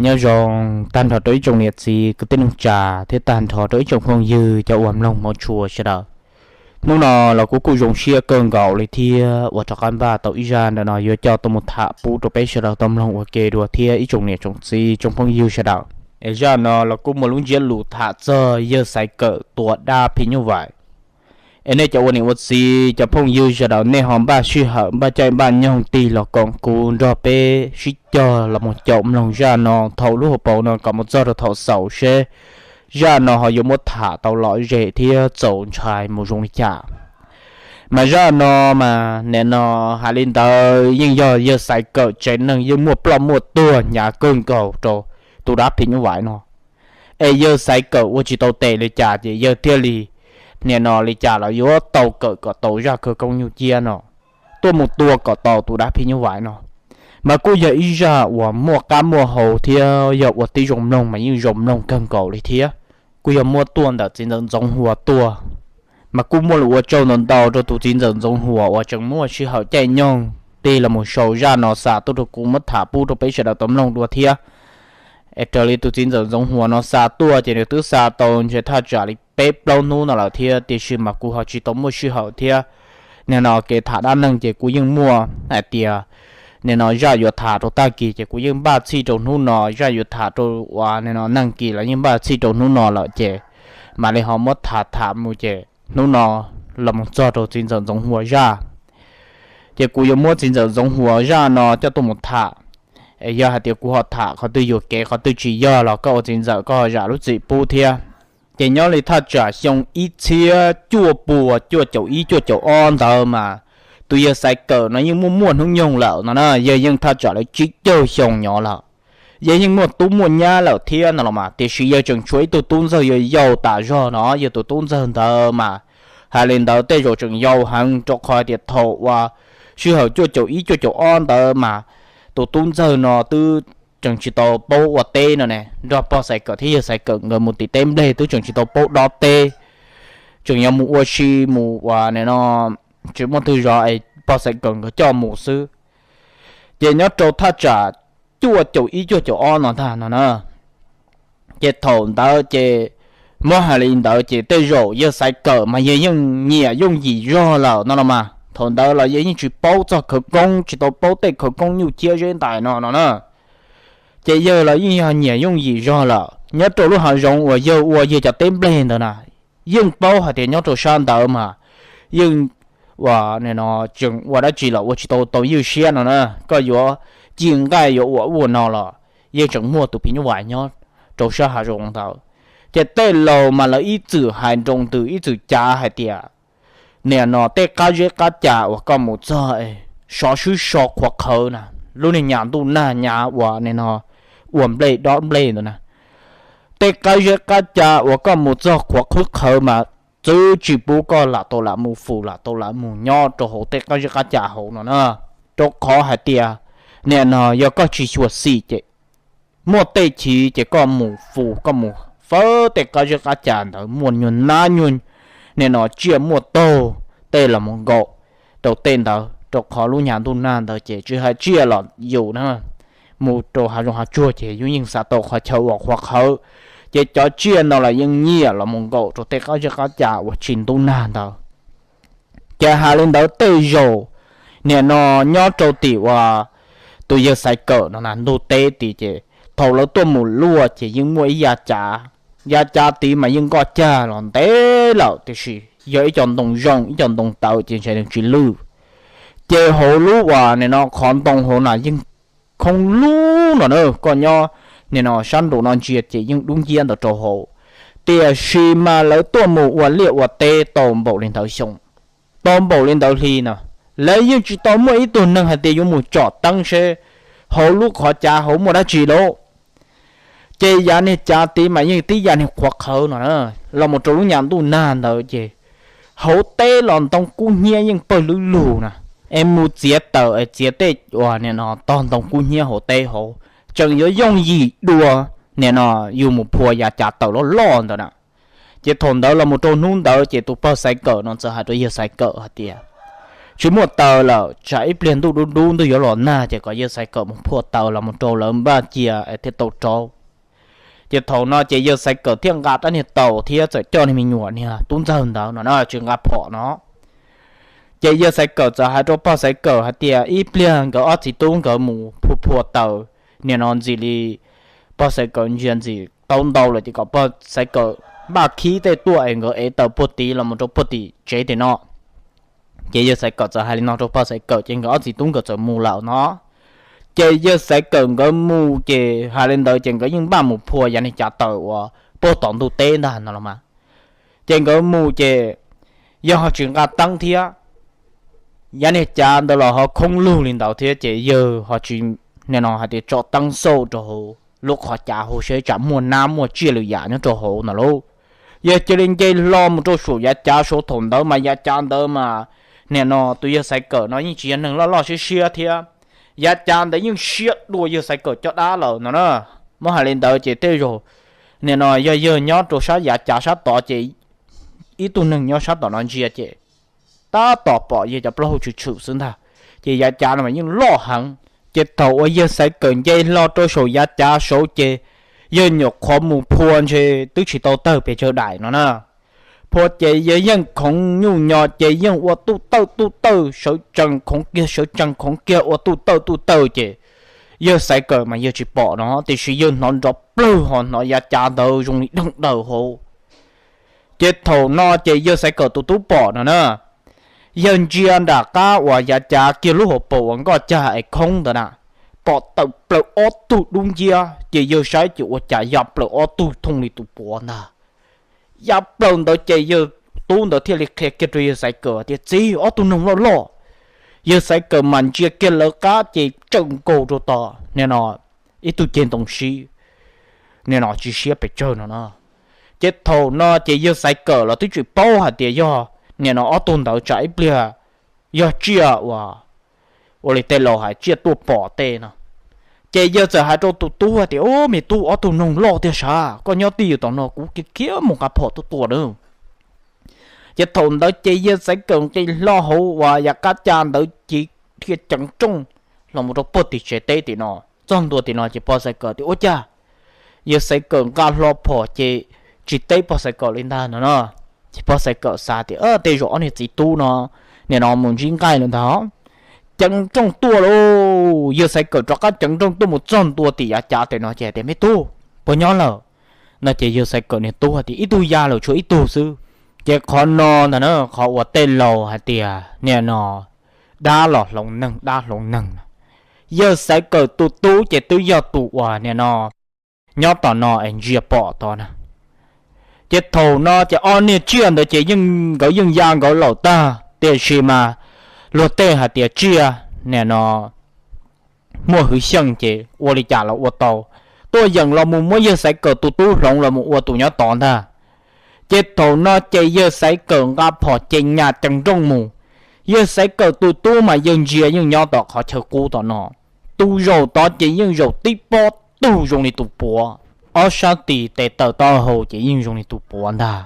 Nyob zoo tag nrho rau ib tsoom niam txiv kwv tij neej tsa thiab tag nrho rau ib tsoom phooj ywg cov uas mloog hmov tshua sawv daws. Hnub no los kuv kuj zoo siab kawg nkaus li thiab uas rov qab npaj tau ib zaj ntawm no yuav coj tuaj mus tham pub rau peb sawv daws tau mloog ua ke dua thiab ib tsoom niam tsoom txiv tsoom phooj ywg sawv daws. Es zaj no los kuj muaj lub ntsiab lus tham txog yawg Xaiv Kawm tua dab phim nyuj vais. Es nej cov ua niam ua txiv cov phooj ywg sawv daws nej ho npaj sij hawm npaj caij npaj nyoog tig los koom kuv nrog peb sib cog los mus caum mloog zaj no thaum lub hauv paus no kom mus txog rau thaum xaus seb zaj no ho yuav muab tham tau lom zem thiab txaus ntshai mus zoo li cas. Mas zaj no mas nim no hais li ntawd yeej yog yawg Xaiv Kawm tsev neeg yeej muaj ploj muaj tuag hnyav kawg nkaus rau tus dab phim nyuj vais no. Es yawg Xaiv Kawm ua tsis tau tes li cas ces yawg thiaj li nim no li cas los yuav tau kawm kom tau zaj khawv koob nyuj ciab no tuaj mus tua kom tau tus dab phim nyuj vais no. Mas kuj yog ib zaj uas muaj qab muaj hau thiab yog ua tib zoo mloog mas yeej zoo mloog kawg nkaus li thiab. Kuj yog muab tuaj ntawm txiv ntxawm Ntxoov Huas tuaj. Mas kuj muaj lus ua tsaug ntau ntau rau tus txiv ntxawm Ntxoov Huas uas tseem muaj sij hawm caij nyoog tig los mus sau zaj no xa tuaj rau kuv muab tham pub rau peb sawv daws tau mloog dua thiab. Es raws li tus txiv ntxawm Ntxoov Huas no xa tuaj ces nws twb xa tau ntshe thaj tsam li peb plaub hnub no lawm thiab tiam sis mas kuv ho tsis tau muaj sij hawm thiab. Nim no kev tham dab neeg ces kuv yeej muaj hais tias nim no zaj yuav tham rau tag kis ces kuv yeej npaj txhij rau hnub no, zaj yuav tham rau uas nim no neeg kis los yeej npaj txhij rau hnub no lawm ces mam li ho muab tham tham mus ces hnub no los mus txog rau txiv ntxawm Ntxoov Huas zaj. Ces kuv yuav muab txiv ntxawm Ntxoov Huas zaj no coj tuaj mus tham. Es yog hais tias kuv ho tham qhov twg yuam kev qhov twg tsis yog los koj ua txiv ntxawm koj ho zam lub txim pub thiab. Ces nyob li thaj tsam xyoo ib txhiab cuaj puas cuaj caum ib cuaj caum ob ntawd mas tus yawg Xaiv Kawm no yeej muaj muaj hnub nyoog lawm no na, yawg yeej thaj tsam lawv tsib caug xyoo nyob lawm. Yawg yeej muaj tub muaj nyab lawm thiab no los mas tiam sis yawg tseem tshuav ib tug tub ntxawg yau yau tas zog no, yawg tus tub ntxawg ntawd mas hais li ntawd tej zaum tseem yau heev rau qhov tias thaum uas sij hawm cuaj caum ib cuaj caum ob ntawd mas tus tub ntxawg no twb tseem tsis tau paub ua teb no ne, nrog pog Xaiv Kawm thiab yawg Xaiv Kawm nkawd mus tim teb nplej twb tseem tsis tau paub dob teb, tseem yuav mus ua si mus uas nim no tsis muaj twg zov es pog Xaiv Kawm nkawd coj mus xwb. Ces nyob rau thaj tsam cuaj caum ib cuaj caum ob no ntag no na. Ces thaum ntawd ces muab hais li ntawd ces tej zaum yawg Xaiv Kawm mas yawg yeej nyiam yooj yim zog lawm no los mas thaum ntawd los yawg yeej tsis paub txog khawv koob, tsis tau paub tej khawv koob nyuj ciab zeb ntais no no na. Ces yawg los yeej yog nyiam yooj yim zog lawm, nyob rau lub hav zoov uas yawg ua yawg cov teb nplej ntawd na, yeej paub hais tias nyob rau sab ntawd mas yeej ua tseem ua dab tsi los ua tsis tau tau ywj siab no na. Koj yuav ci nqaij yuav ua ub ua no los yeej tseem muaj tus phim nyuj vais nyob rau sab hav zoov ntawd. Ces tej laus mas lawv ib txwm hais nroo ntws ib txwm cav hais tias nim no tej qab zeb qab ca uas koj mus txog sov swb so qhuav qhawv na, lub niag nyas ntuj nag nyas uas nim no ua nplej dob nplej ntawd na, tej qab zeb qab ca uas koj mus txog qhuav qhwb qhawv mas txwv tsis pub koj lam tau lam mus fum lam tau lam mus nyob rau hauv tej qab zeb qab ca hauv no na. Rau qhov hais tias nim no yog koj tsis xyuam xim ces muaj tej chiv ces koj mus fum koj mus fawb tej qab zeb qab ca ntawd muaj nyuag nab nyuag nim no tsiaj muaj taug tej los mus nkaum rau tej ntawd rau qhov lub nyas ntuj nag ntawd ces tsis hais tsiaj los yus na mus rau hav zoov hav tsuag ces yus yeej xav tau qhov chaw uas qhuav qhawv. Ces cov tsiaj no los yeej nyiam los mus nkaum rau tej qab zeb qab ca uas tsis ntub nag ntawd. Ces hais li ntawd tej zaum nim no nyob rau tim uas tus yawg Xaiv Kawm no na ntug teb tid ces thaum lawv tuaj mus luaj ces yeej muaj ib yav cav, yav cav tid mas yeej nkoj cag los ntev lawm tiam sis yog ib co ntoo zoo ib co ntoo tawv ces ntshe nws tsis lwj. Ces hauv lub uas nim no qhov ntoo hauv na yeej khoob lub no na, koj nyob nim no sab nraum no ntsia ces yeej dub nciab ntawd rau hauv. Tiam sis mas lawv tuaj mus ua liaj ua teb tau npaum li ntawd xyoo, tau npaum li ntawd hli no, lawv yeej tsis tau muaj ib tug neeg hais tias yuav mus tsom teeb seb hauv lub qhov cav hauv muaj dab tsi lauj. Ces yav niag cav tid mas yeej tib yav niag qhuav qhawv no na, los mus rau lub nyas ntuj nag ntawd ces hauv teb los ntoo kub hnyiab yeej pawg lwb lug na. Es mus txiav taws es txiav tej uas nim no tog ntoo kub hnyiab hauv teb hauv, tseem yuav yooj yim dua nim no yus mus phua yav cav taws loj loj ntawd na. Ces thaum ntawd los mus rau hnub ntawd ces tus pog Xaiv Kawm no txawm hais rau yawg Xaiv Kawm hais tias, tsis muaj taws lawm, tsam ib pliag ntuj dub dub ntuj yuav los nag ces kom yawg Xaiv Kawm mus phua taws los mus rau lawv npaj cia thiaj tau rau. Ces thaum no ces yawg Xaiv Kawm thiaj nqa rab niag taus thiab txawm coj niag me nyuam niag tub ntxawg ntawd no na tsis nqa phom no. Ces yawg Xaiv Kawm txawm hais rau pog Xaiv Kawm hais tias ib pliag nkawd ob txiv tub nkawd mus phua phua taws, nim no ntxim li pog Xaiv Kawm ntsia ntxim tau ntau lawm ces kom pog Xaiv Kawm npaj khib tej tuaj es nkawd ev taws puag tid los mus rau puag tim tsev tim no. Ces yawg Xaiv Kawm txawm hais li no rau pog Xaiv Kawm ces nkawd ob txiv tub nkawd txawm mus lawm no. Ces yawg Xaiv Kawm nkawd mus ces hais li ntawd ces nkawd yeej npaj mus phua yav niag cav taws uas puag tom ntug teb ntag no los mas. Ces nkawd mus ces yawg ho tsis nqa teeb thiab, yav niag cav ntawd los ho khoob lug li ntawd thiab ces yawg ho tsis, nim no hais tias tso teeb xauj rau hauv lub qhov cav hauv seb tsam muaj nab muaj tsiaj lwm yam nyob rau hauv no lauj. Yawg cia li nce hlo mus rau saum yav cav saud, thaum ntawd mas yav cav ntawd mas nim no tus yawg Xaiv Kawm no yeej tsis yog neeg loj loj siab siab thiab, yav cav ntawd yeej siab dua yawg Xaiv Kawm caj dab lawm no na. Muab hais li ntawd ces tej zaum nim no yog yawg nyob rau sab yav cav sab tod ces ib tug neeg nyob sab tom no ntsia ces tab tom pom yawg cov plaub hau tshwm tshwm xwb ntag. Ces yav cav no mas yeej loj heev. Ces thaum uas yawg Xaiv Kawm nce hlo rau saum yav cav saud ces yawg nyuam qhuav mus phua ntshe twb tsis tau tawg pes tsawg daim no na. Phua ces yawg yeej khoov nyuj nyo ces yeej ua tuj tawj tuj tawj, sawv tsees khoov kiag sawv tsees khoov kiag, ua tuj tawj tuj tawj ces yawg Xaiv Kawm mas yawg tsis pom no, tiam sis yawg hnov nrov plawg ho hnov yav cav ntawd zoo li deeg daws hauv. Ces thaum no ces yawg Xaiv Kawm tus tub pom no na, yawg ntsia nram qab uas yav cav kiag lub hauv paus uas nkoj cag es khoob ntawd na, pom tawm plaws ob tug dub nciab ces yawg saib ces ua cas ya plaws ob tug thooj li tus puav ntag. Ya plaws ntawd ces yawg tub ntawd thiaj li qhia kiag rau yawg Xaiv Kawm tias txiv, ob tug noog loj loj. Yawg Xaiv Kawm mas ntsia kiag lawv qab ces tsawm nkaus rau tom nim no ib tug ceg ntoo sib, nim no tsis siab pes tsawg no no. Ces thaum no ces yawg Xaiv Kawm los twb tsis paub hais tias yog nim no ob tug ntawd tsam ib pliag yog tsiaj uas, ua li tej laus hais tsiaj tuaj pom tej no. Ces yawg txawm hais rau tus tub hais tias ub me tub, ob tug noog loj tiag sav, koj nyob twj ywm tom no kuv khiav khiav mus nqa phom tuaj tua nawb. Ces thaum ntawd ces yawg Xaiv Kawm nqis hlo hauv uas yav qab cav ntawd ces dhia ceev rooj los mus rau puag tim tsev teb tim no. Txog ntua tim no ces pog Xaiv Kawm tias ua cas yawg Xaiv Kawm nqa hlo phom ces tsis teb pog Xaiv Kawm li ntag no no. Ces pog Xaiv Kawm xav tias tej zaum ob niag txiv tub no nim no mus ntsib nqaij lawm ntag. Ceev rooj tuaj lauj, yawg Xaiv Kawm rov qab ceev rooj tuaj mus txog ntua tim yav cav tim no ces hais tias me tub, puas nyob lawm? No ces yawg Xaiv Kawm niag tub hais tias ib tug ya lawm tshuav ib tug xwb. Ces qhov no ntag na qhov uas tej laus hais tias nim no dab los hloov neeg dab hloov neeg no. Yawg Xaiv Kawm tus tub ces twb yog tus uas nim no nyob tom no es ntsia pom tod na. Ces thaum no ces ob niag tsiaj ntawd ces yeej nkawd yeej ya nkawd lawm tag, tiam sis mas luag tej hais tias tsiaj nim no muaj hwv xyeej ces ua li cas los ua tau, tuaj yeem los mus muab yawg Xaiv Kawm tus tub hloov los mus ua tus nyob tod ntag. Ces thaum no ces yawg Xaiv Kawm nqa phom ces nyas ceev nrooj mus. Yawg Xaiv Kawm tus tub mas yawg ntsia yeej nyob tom qhov chaw qub tom no. Tus zaum tod ces yeej zaum tib pob tug zoo li tus puav, ob sab tis tes taw taub hau ces yeej zoo li tus puav ntag.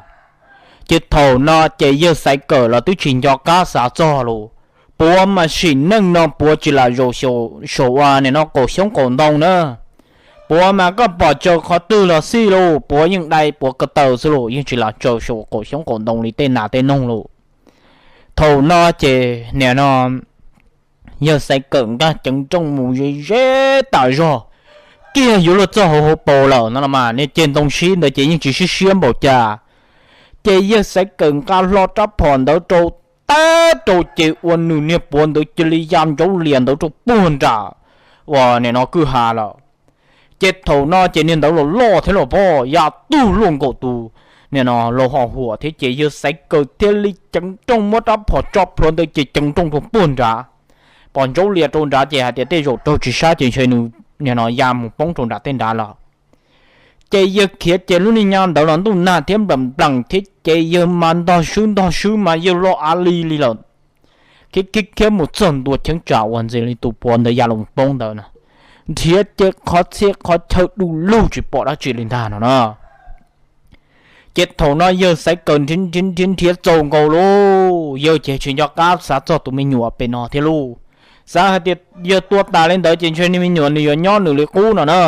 Ces thaum no ces yawg Xaiv Kawm los twb tsis nco qab xav txog lus. Puav mas sim neej no puav tsis lam zaum saum ua nim no qaum xyoob qaum ntoo na. Puav mas koj pom tsaws qhov twg los xij lus, puav yeej dai puav ko taw xwb lus, yeej tsis lam tsaws saum qaum xyoob qaum ntoo li tej nas tej noog lus. Thaum no ces nim no yawg Xaiv Kawm nkag ceev nrooj mus ze ze tas zog, kiag yuav luag txog hauv hauv paus lawm no los mas niag ceg ntoo sib ntawd ces yeej tsis siab siab npaum cas. Ces yawg Xaiv Kawm nqa hlo rab phom ntawd rau, tab rau ces ua nws niag puav ntawd cia li ya ntsaub lias ntawd rau puag nram uas nim no kwj ha lawm. Ces thaum no ces niag ntawd los loj thiab los pom ya tug luaj nkaus tus nim no laus ho huam thiab ces yawg Xaiv Kawm thiaj li ceev nrooj muab rab phom tso plhuav ntawd ces ceev nrooj rau puag nrad. Pom ntsaub lias rau nrad ces hais tias tej zaum raug tsis sab ces ntshe nws nim no ya mus poob rau nram tej nrad lawm. Ces yawg khiav ces lub niag nya ntawd los ntuj nag thiab nplam nplam thiab ces yawg mas ntog swb ntog swb mas yawg loj av li li lawm. Khiav khiav khiav mus txog ntua cheeb tsam uas ntxim li tus puav ntawd ya los poob ntawd na, nrhiav ces qhov txhia qhov chaw du lug tsis pom dab tsi li ntag no na. Ces thaum no yawg Xaiv Kawm nrhiav nrhiav nrhiav txaus nkaus lauj, yawg ces tsis nco qab xav txog tus me nyuam pem no thiab lauj. Xav hais tias yawg tua tas li ntawd ces ntshe niag me nyuam nws yuav nyob nws li qub no na.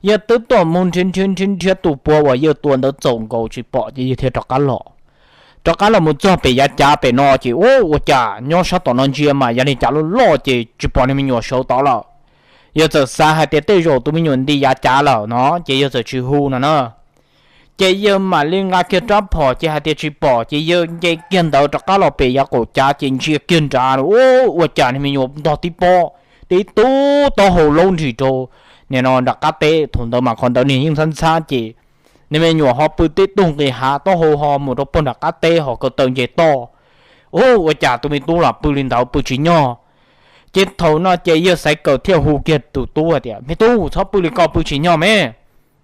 Yawg twb tuaj mus nrhiav nrhiav nrhiav nrhiav tus puav uas yawg tua ntawd txaus nkaus tsis pom ces yawg thiaj rov qab los. Rov qab los mus txog pem yav cav pem no ces ua ua cas nyob sab tom no ntsia mas yav li cas loj loj ces tsis pom niag me nyuam sawv tod lawm. Yawg txawm xav hais tias tej zaum tus me nyuam nti yav cav lawm no ces yawg txawm tsis hu no na. Ces yawg mam li nqa kiag rab phom ces hais tias tsis pom ces yawg nce kiag ntawd rov qab los pem yav qaum cav ces ntsia kiag nrad ua cas niag me nyuam ntog tib pob, tib tug taub hau laub nrig rau nim no nram qab teb. Thaum ntawd mas qhov ntawd niag yeej ntxhab ntxhab ces niag me nyuam ho pw tib tug nqis hav taub hau ho mus rau pog nram qab teb ho ko taw nce toj. Ua cas tus me tub los pw li ntawd pw tsis nyog. Ces thaum no ces yawg Xaiv Kawm thiaj hu kiag tus tub hais tias, Me tub, txhob pw li ko, pw tsis nyog me.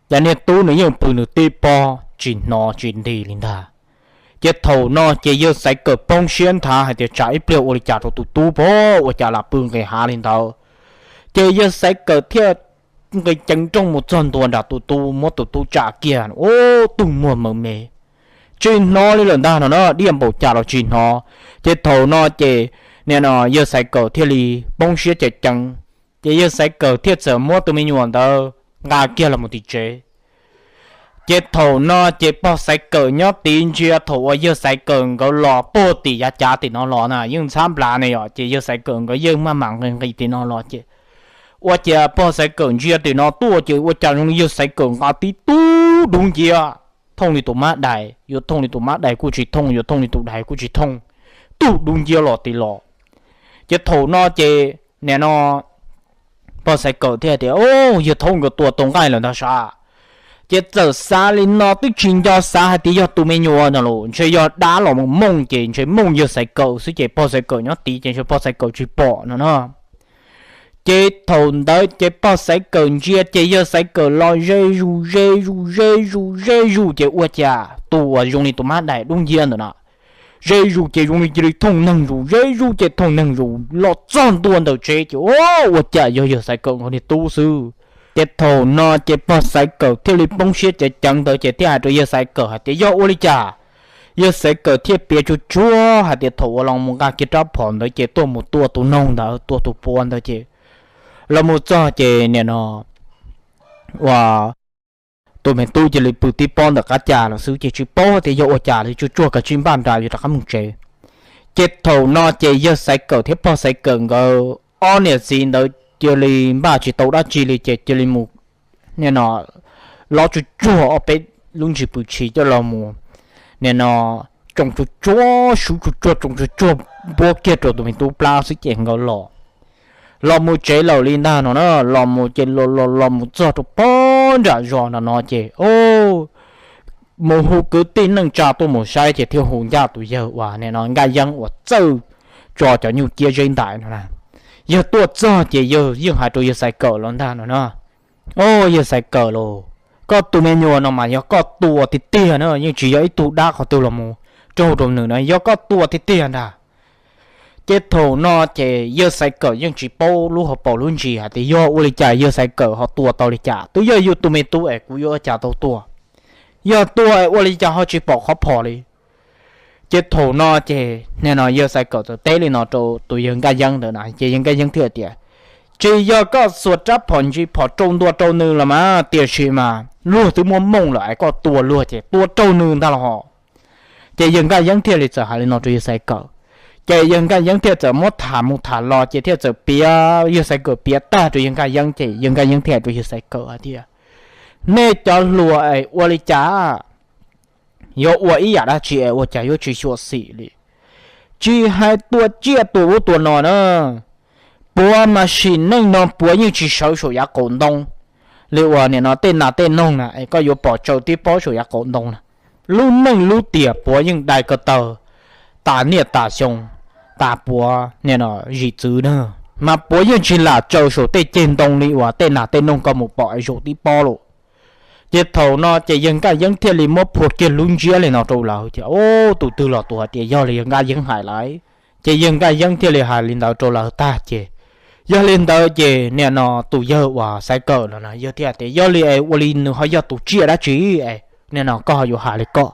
Ces niag tub nws yeej pw nws tib pob tsis hnov tsis nti li ntag. Ces thaum no ces yawg Xaiv Kawm poob siab nthav hais tias tsam ib pliag ua li cas rau tus tub pog ua cas lam pw nqis hav li ntawd. Ces yawg Xaiv Kawm thiaj nqis ceev nrooj mus txog ntua nram tus tub muab tus tub tsa kiag ua tug muag maws me, tsis hnov li lawm ntag no na, diaj npaum cas los tsis hnov. Ces thaum no ces nim no yawg Xaiv Kawm thiaj li poob siab ceev ceev. Ces yawg Xaiv Kawm thiaj txawm muab tus me nyuam ntawd nqa kiag los mus tim tsev. Ces thaum no ces pog Xaiv Kawm nyob tid ntsia thaum uas yawg Xaiv Kawm nkawd los puag tim yav cav tim no los na, yeej ntxhab nplav ne yom, ces yawg Xaiv Kawm nkawd yeej maj mam nqis nqis tim no los ces ua cas pog Xaiv Kawm ntsia tim no tuaj ces ua cas zoo li yawg Xaiv Kawm nqa tib tug dub nciab thooj li tus mab dais, yuav thooj li tus mab dais kuj tsis thooj, yuav thooj li tus dais kuj tsis thooj, tug dub nciab los tim los. Ces thaum no ces nim no pog Xaiv Kawm thiaj tias, Yawg Thaub nkawd tua tau nqaij lawm ntag sav. Ces txawm xav li no twb tsis nco xav hais tias yog tus me nyuam no los ntshe yog dab los mus mooj ces ntshe mooj yawg Xaiv Kawm xwb ces pog Xaiv Kawm nyob tid ces ntshe pog Xaiv Kawm tsis pom no na. Ces thaum ntawd ces pog Xaiv Kawm ntsia ces yawg Xaiv Kawm los ze zus ze zus ze zus ze zus ces ua cas tus uas zoo li tus mab dais dub nciab ntawm no ze zus ces zoo li cia li thooj neeg zus ze zus ces thooj neeg zus los txog ntua ntawm tsev ces ua cas yog yawg Xaiv Kawm nkawd niag tub xwb. Ces thaum no ces pog Xaiv Kawm thiaj li poob siab ceev ceev ntawd ces thiaj hais rau yawg Xaiv Kawm hais tias yog ua li cas. Yawg Xaiv Kawm thiaj piav tsuag tsuag hais tias thaum uas los mus nqa kiag rab phom ntawd ces tuaj mus tua tus noog ntawd, tua tus puav ntawd ces los mus txog ces nim no ua tus me tub cia li pw tib pob ntawm qab cas los xwb ces tsis paub tias yog ua cas li, tsuag tsuag kav tsij npaj nra yuav rov qab mus tsev. Ces thaum no ces yawg Xaiv Kawm thiab pog Xaiv Kawm nkawd ob niam txiv ntawd cia li npaj tsis tau dab tsi li ces cia li mus nim no lov tsuag tsuag ob peb lub ntsis pw tshis coj los mus nim no tsoo tsuag tsuag, suv tsuag tsuag, tsoo tsuag tsuag npuab kiag rau tus me tub plab xwb ces nkawd los los mus tsev lawm li ntag no na. Los mus ces los los los mus txog rau pob nram zos nram no ces mus hu kwv tij neej tsa tuaj mus saib ces thiaj hu ncaj tus yawg uas nim no Nkaj Yeeb uas txawj tso cov nyuj ciab zeb ntais no na. Yawg tuaj txog ces yawg yeej hais rau yawg Xaiv Kawm los ntag no na, Au, yawg Xaiv Kawm lauj, koj tus me nyuam no mas yog koj tua tiag tiag na, yeej tsis yog ib tug dab qhov twg los mus raug rau nws na, yog koj tua tiag tiag ntag. Ces thaum no ces yawg Xaiv Kawm yeej tsis paub lub hauv paus lub ntsis hais tias yog ua li cas yawg Xaiv Kawm ho tua tau li cas, twb yog yus tus me tub es kuv yuav ua cas tau tua, yog tua es ua li cas ho tsis pom qhov phom li. Ces thaum no ces nim no yawg Xaiv Kawm txawm teb li no rau tus yawg Nkaj Yeeb ntawd na ces yawg Nkaj Yeeb thiaj tias, Tsis yog koj xuas rab phom ntsis phom rau ntua rau nws los mas, tiam sis mas luag twb muab mooj lawm es koj tua luag ces tua raug nws ntag los hos. Ces yawg Nkaj Yeeb thiaj li txawm hais li no rau yawg Xaiv Kawm. Ces yawg Nkaj Yeeb thiaj txawm muab tham mus tham los ces thiaj txawm piav, yawg Xaiv Kawm piav tag rau yawg Nkaj Yeeb ces yawg Nkaj Yeeb thiaj hais rau yawg Xaiv Kawm hais tias, Nej cov hluas es ua li cas yuav ua ib yam dab tsi es ua cas yuav tsis xyuam xim li. Tsis hais tua tsiaj tua ub tua no na, puav mas sim neej no puav yeej tsis sawv saum yav qaum ntoo li uas nim no tej nas tej noog na es koj yuav pom tsaws tib pob saum yav qaum ntoo na. Lub neej lub tiam puav yeej dai ko taw tas niaj tas xyoo, tas puav nim no zim txwv na, mas puav yeej tsis lam tsaws saum tej ceg ntoo li uas tej nas tej noog koj mus pom es zaum tib pob lauj. Ces thaum no ces yawg Nkaj Yeeb thiaj li muab phua kiag lub ntsiab li no rau lawv ces tus twg los tus hais tias yog li yawg Nkaj Yeeb hais lawm. Ces yawg Nkaj Yeeb thiaj li hais li ntawd rau lawv tag ces, yog li ntawd ces nim no tus yawg uas Xaiv Kawm no na yawg thiaj tias yog li es ua li nws ho yog tus tsiaj dab tsi es nim no koj ho yuav hais li koj.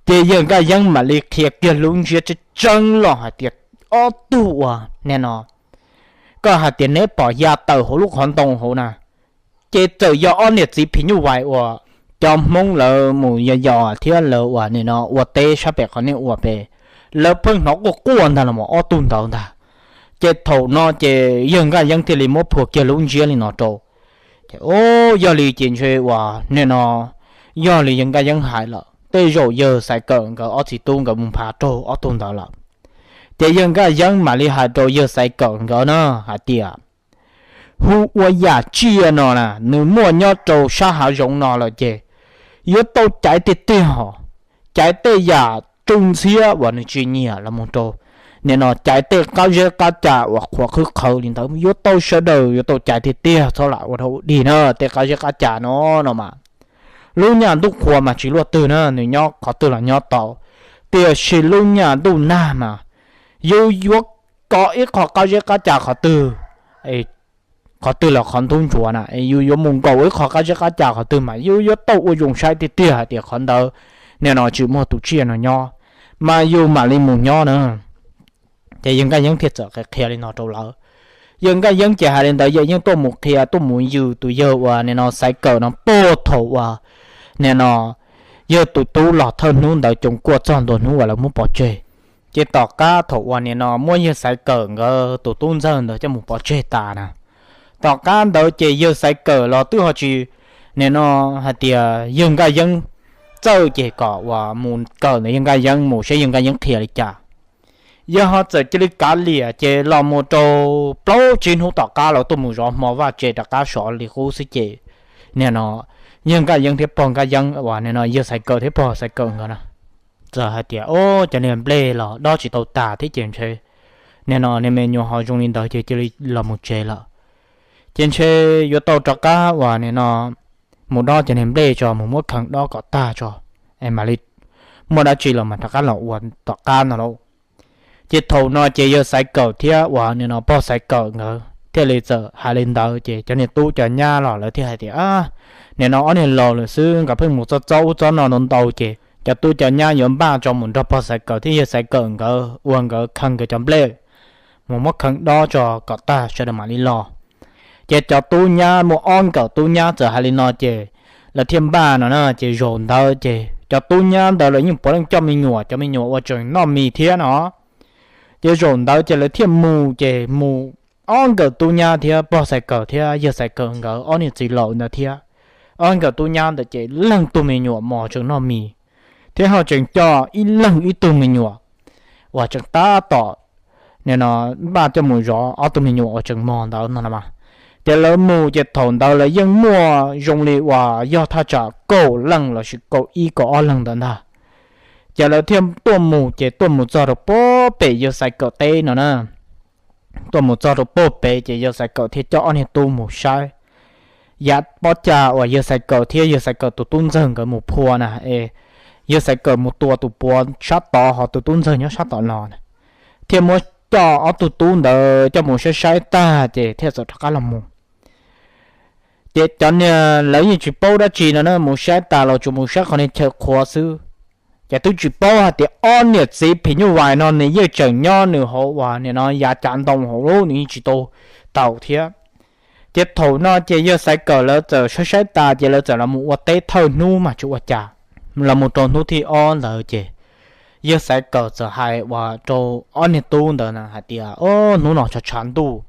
Ces yawg Nkaj Yeeb mam li qhia kiag lub ntsiab tseeb tseeb los hais tias, ob tug uas nim no koj hais tias neb pom ya tawm hauv lub qhov ntoo hauv na, ces txawm yog ob niam txiv phim nyuj vais uas cov Hmoob lawv mus yos yos thiab lawv uas nim no ua teb sab pem qhov nej ua pem, lawv pheej hnov quaj quaj ntag los mas ob tug ntawd ntag. Ces thaum no ces yawg Nkaj Yeeb thiaj li muab phua kiag lub ntsiab li no rau. Ces o, yog li ces ntshe uas nim no yog li yawg Nkaj Yeeb hais lawm, tej zaum yawg Xaiv Kawm nkawd ob txiv tub nkawd mus nphav raug ob tug ntawd lawm. Ces yawg Nkaj Yeeb mam li hais rau yawg Xaiv Kawm nkawd na hais tias, hu ua yam tsiaj no na nws muaj nyob rau sab hav zoov no lawm ces yuav tau caiv tiag tiag hos, caiv tej yam tsuj ntxhiab uas nws tsis nyiam los mus rau nim no caiv tej qab zeb qab ca uas qhuav qhwv qhawv li ntawd yuav tau sawv daws yuav tau caiv tiag tiag, txhob lam ua rau ua dig na tej qab zeb qab ca no no mas. Lub nyaj ntuj qhua mas tsis luaj twg na, nws nyob qhov twg los nyob tau, tiam sis lub nyaj ntuj nag mas yus yuav kov ib qho qab zeb qab ca qhov twg, qhov twg los qhov ntub ntsuav na, yus yuav mus nkaum ib qho qab zeb qab ca qhov twg mas yus yuav tau ua zoo saib tiag tiag hais tias qhov ntawd nim no tsis muaj tus tsiaj no nyob, mas yus mam li mus nyob na. Ces yawg Nkaj Yeeb thiaj txawm qhia li no rau lawv. Yawg Nkaj Yeeb ces hais li ntawd, yawg yeej tuaj mus qhia tuaj mus yws tus yawg uas nim no Xaiv Kawm no puag thaum uas nim no yawg tus tub los thawj hnub ntawd coom kuaj txog ntua hnub uas lawv muab pov tseg. Ces tom qab thaum uas nim no muab yawg Xaiv Kawm nkawd tus tub ntxawg ntawd coj mus pov tseg tas na, tom qab ntawd ces yawg Xaiv Kawm los twb ho tsis nim no hais tias yawg Nkaj Yeeb txawj ces kom uas mus kawm ntawm yawg Nkaj Yeeb mus saib yawg Nkaj Yeeb qhia li cas. Yawg ho txawm cia li kav liam ces los mus rau plaub tsib hnub tom qab los tuaj mus zov hmo vaj tse rov qab sov li qub xwb ces nim no yawg Nkaj Yeeb thiab pog Nkaj Yeeb uas nim no yawg Xaiv Kawm thiab pog Xaiv Kawm nkawd na txawm hais tias, o, cov niag nplej los dob tsis tau tas thiab ces ntshe nim no niag me nyuam ho zoo li ntawd ces cia li los mus tsev lawm. Ces ntshe yuav tau rov qab uas nim no mus dob cov niag nplej tso, mus muab kheev dob kom tag tso, es mam li muaj dab tsi los mas rov qab los ua tom qab no lauj. Ces thaum no ces yawg Xaiv Kawm thiab uas nim no pog Xaiv Kawm nkawd thiaj li txawm hais li ntawd ces cov niag tub cov nyab los lawv thiaj hais tias, nim no ob niag laus lawm xwb, nkawd pheej mus txob txob ub txob no ntau ntau ces cov tub cov nyab yuav npaj tso mus nrog pog Xaiv Kawm thiab yawg Xaiv Kawm nkawd ua nkawd kheev nkawd cov nplej, mus muab kheev dob tso kom tag sawv daws mam li los. Ces cov tub nyab muaj ob nkawm tub nyab txawm hais li no ces lawv thiaj npaj no na, ces zaum ntawd ces cov tub nyab ntawd lawv yeej puav leej coj me nyuam, cov me nyuam uas tseem noj mis thiab no. Ces zaum ntawd ces lawv thiaj mus, ces mus ob nkawm tub nyab thiab pog Xaiv Kawm thiab yawg Xaiv Kawm nkawd ob niag txiv laus ntawd thiab ob nkawm tub nyab ntawd ces leej tug me nyuam mos tseem noj mis, thiab ho tseem coj ib leeg ib tug me nyuam uas tseem tab tom nim no npaj coj mus zov ob tug me nyuam uas tseem mos ntawd no mas. Ces lawv mus ces thaum ntawd lawv yeej muaj zoo li uas yog thaj tsam kaum leej lossis kaum ib kaum ob leeg ntawd ntag. Ces lawv thiaj tuaj mus ces tuaj mus txog rau puag pem yawg Xaiv Kawm teb no na. Tuaj mus txog rau puag pem ces yawg Xaiv Kawm thiaj coj ob niag tub mus saib yav pob cag uas yawg Xaiv Kawm thiab yawg Xaiv Kawm tus tub ntxawg nkawd mus phua na es yawg Xaiv Kawm mus tua tus puav sab tod ho tus tub ntxawg nyob sab tom no na. Thiaj muab coj ob tug tub ntawd coj mus saib saib tag ces thiaj txawm rov qab los mus. Ces cov niag lawv yeej tsis paub dab tsi no na, mus saib tas los tsuas mus saib qhov niag chaw qhuav xwb. Ces twb tsis paub hais tias ob niam txiv phim nyuj vais no nws yeej tseem nyob nws hauv uas nim no yav cav ntoo hauv lub nws yeej tsis tau taus thiab. Ces thaum no ces yawg Xaiv Kawm lawv txawm saib saib tas ces lawv txawm los mus ua teb thawj hnub mas tsis ua cas. Los mus rau hnub thib ob ntawd ces yawg Xaiv Kawm txawm hais uas rau ob niag tub ntawd na hais tias, o, hnub no tshav tshav ntuj,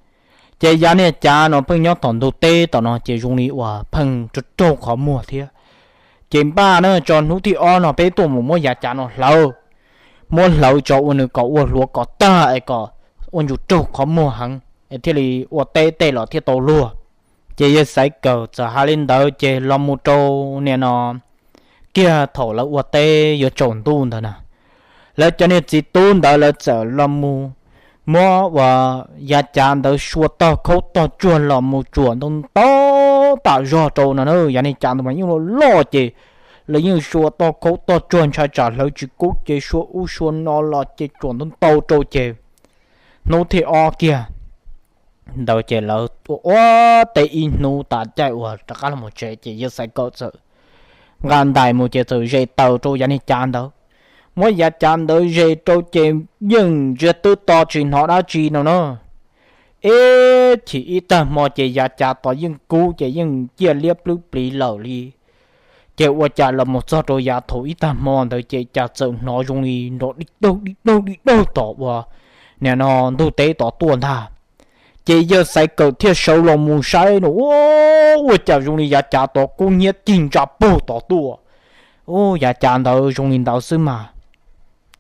ces yav niag cav no pheej nyob tom ntug teb tom no ces zoo li uas pheej raug raug qhov muag thiab. Ces npaj na tso hnub thib ob no peb tuaj mus muab yav cav no hlawv, muab hlawv tso ua nws kom ua hluav kom tag es kom ua ntsum raug qhov muag heev es thiaj li ua teb tej los thiaj tau luag. Ces yawg Xaiv Kawm txawm hais li ntawd ces los mus rau nim no kiag thaum lawv ua teb yuav tsaus ntuj ntawd na, lawv cov niag txiv tub ntawd lawv txawm los mus muab uas yav cav ntawd sua tog khaub tog tsuag los mus tsuam ntau ntau tam zog rau no na. Yav niag cav ntawd mas yeej loj loj ces lawv yeej sua tog khaub tog tsuag ntshai tsam hlawv tsis kub ces sua ub sua no los ces tsuam ntau ntau rau ces hnub thib ob kiag ntawd ces lawv ua ua teb ib hnub tas caij uas rov qab los tsev ces yawg Xaiv Kawm txawm nqa ntais mus ces txawm zes taws rau yav niag cav ntawd. Muab yav cav ntawd zes rau ces yeej ntsiag twb to tsis hnov dab tsi no na. Ib chim ib tag hmo ces yav cav tod yeej kub ces yeej ciaj liab plwb pliv lawm li. Ces ua cas los mus txog rau yav thaum ib tag hmo ntawd ces cas txawm hnov zoo li nrov di daug di daug di daug tom uas nim no ntug teb tod tuaj ntag. Ces yawg Xaiv Kawm thiaj sawv los mus saib no, ua cas zoo li yav cav tod kub hnyiab cig ntsa paug tod tuaj. Ua yav cav ntawd zoo li ntawd xwb mas,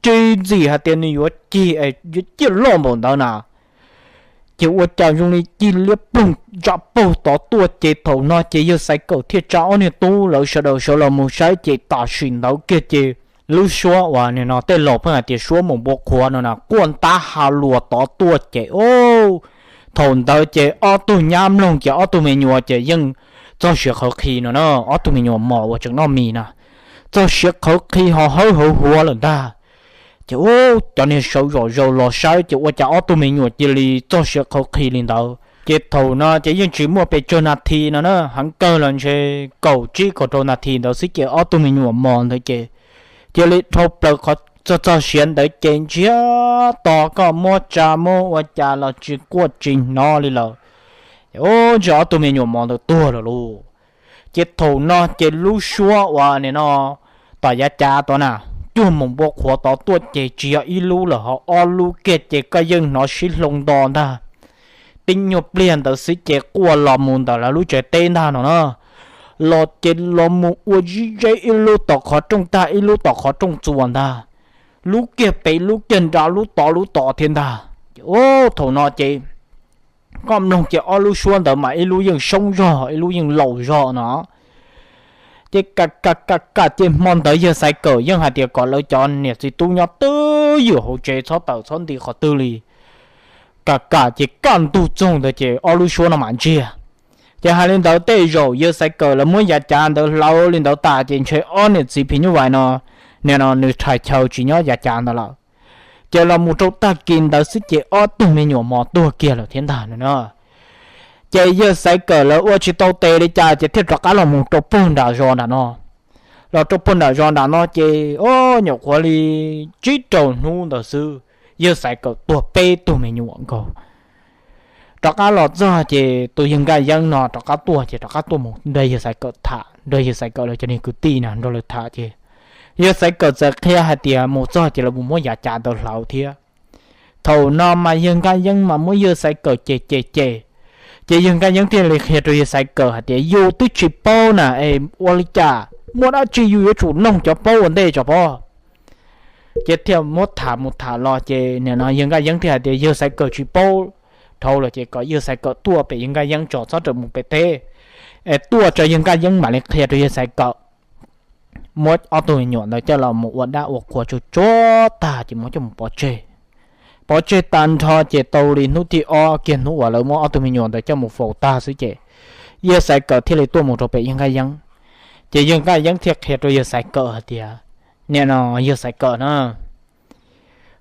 tsis ntxim hais tias nws yuav cig, yuav ciaj loj npaum ntawd na. Ces ua cas zoo li cig liab ploog ntsa paug tod tuaj. Ces thaum no ces yawg Xaiv Kawm thiaj tsa ob niag tub lawv sawv daws sawv los mus saib ces tam sim ntawd kiag ces lub suab uas nim no tej laus pheej hais tias suab mus npua qhuav no na quaj ntab ha luas tod tuaj ces, thaum ntawd ces ob tug nyab mloog ces ob tug me nyuam ces yeej txog siav qhawv qhi no na, ob tug me nyuam mos uas tseem noj mis na, txog siav qhawv qhi ho hawb hauv huav lawm ntag. Ces ua cov niag sawv zom zaws los saib ces ua cas ob tug me nyuam cia li txog siav qhawv qhi li ntawd. Ces thaum no ces yeej tsis muaj pes tsawg nas this no na, heev kawg los ntshe kaum tsib kaum rau nas this ntawd xwb ces ob tug me nyuam mos ntawd ces cia li dhau plaws qhov txog txog siav ntawd ces ntsiag to, koj muab tsa muab ua cas los tsis quaj tsis hnov li lawm. Ces ua ntshe ob tug me nyuam mos ntawd tuag lawm lauj. Ces thaum no ces lub suab uas nim no tom yav cav tod na, cuag mus npua qhuav tod tuaj ces tsis yog ib lub lawm ho ob lub kiag ces koj yeej hnov sib hloov nto ntag. Tib nyuag pliag ntawd xwb ces quaj los mus ntawm lawv lub tsev teb ntag no na. Los ces los mus ua zib zeb ib lub tom qhov rooj tag ib lub tom qhov rooj txuas ntag. Lub kiag pem lub kiag nrad lub tod lub tod thiab ntag. Ces thaum no ces koj mloog ces ob lub suab ntawd mas ib lub yeej soob zog ib lub yeej laus zog no. Ces kam kam kam kam ces hmo ntawd yawg Xaiv Kawm yeej hais tias kom lawv cov niam txiv tub nyob twj ywm hauv tsev txhob tawm txhob nti qhov twg li. Kam kam ces kaj ntug txoog ntawd ces ob lub suab no mam ntsiag. Ces hais li ntawd tej zaum yawg Xaiv Kawm lawv muab yav cav ntawd hlawv li ntawd tas ces ntshe ob niam txiv phim nyuj vais no, nim no nws rhais chaw tsis nyob yav cav ntawd lawm. Ces los mus rau tag kis ntawd xwb ces ob tug me nyuam mos tuag kiag lawm thiab ntag no na. Ces yawg Xaiv Kawm lawv ua tsis tau tes li cas ces thiaj rov qab los mus rau puag nram zos nram no. Los rau puag nram zos nram no ces o, nyuam qhuav li tsib rau hnub ntawd xwb, yawg Xaiv Kawm tuag peb tug me nyuam nkaus. Rov qab los txog ces tus yawg Nkaj Yeeb no rov qab tuaj ces rov qab tuaj mus nrog yawg Xaiv Kawm tham, nrog yawg Xaiv Kawm lawv cov niag kwv tij na nrog lawv tham ces yawg Xaiv Kawm txawm qhia hais tias mus txog ces lawv mus muab yav cav ntawd hlawv thiab. Thaum no mas yawg Nkaj Yeeb mas muab yawg Xaiv Kawm cem cem cem, ces yawg Nkaj Yeeb thiaj li qhia rau yawg Xaiv Kawm hais tias yus twb tsis paub na es ua li cas muaj dab tsi yus yuav tsum noog cov paub ua ntej tso pob. Ces thiaj muab tham mus tham los ces nim no yawg Nkaj Yeeb thiaj hais tias yawg Xaiv Kawm tsis paub dhau lawm ces kom yawg Xaiv Kawm tuaj pem yawg Nkaj Yeeb tso txhob rawm mus pem teb, es tuaj tso yawg Nkaj Yeeb mam li qhia rau yawg Xaiv Kawm. Muab ob tug me nyuam ntawd coj los mus ua dab ua qhua tsuag tsuag tag ces muab coj mus pov tseg. Pov tseg tag nrho ces tau li hnub thib ob kiag hnub uas lawv muab ob tug me nyuam ntawd coj mus faus tag xwb ces yawg Xaiv Kawm thiaj li tuaj mus rau pem yawg Nkaj Yeeb. Ces yawg Nkaj Yeeb thiaj qhia rau yawg Xaiv Kawm hais tias, nim no yawg Xaiv Kawm na,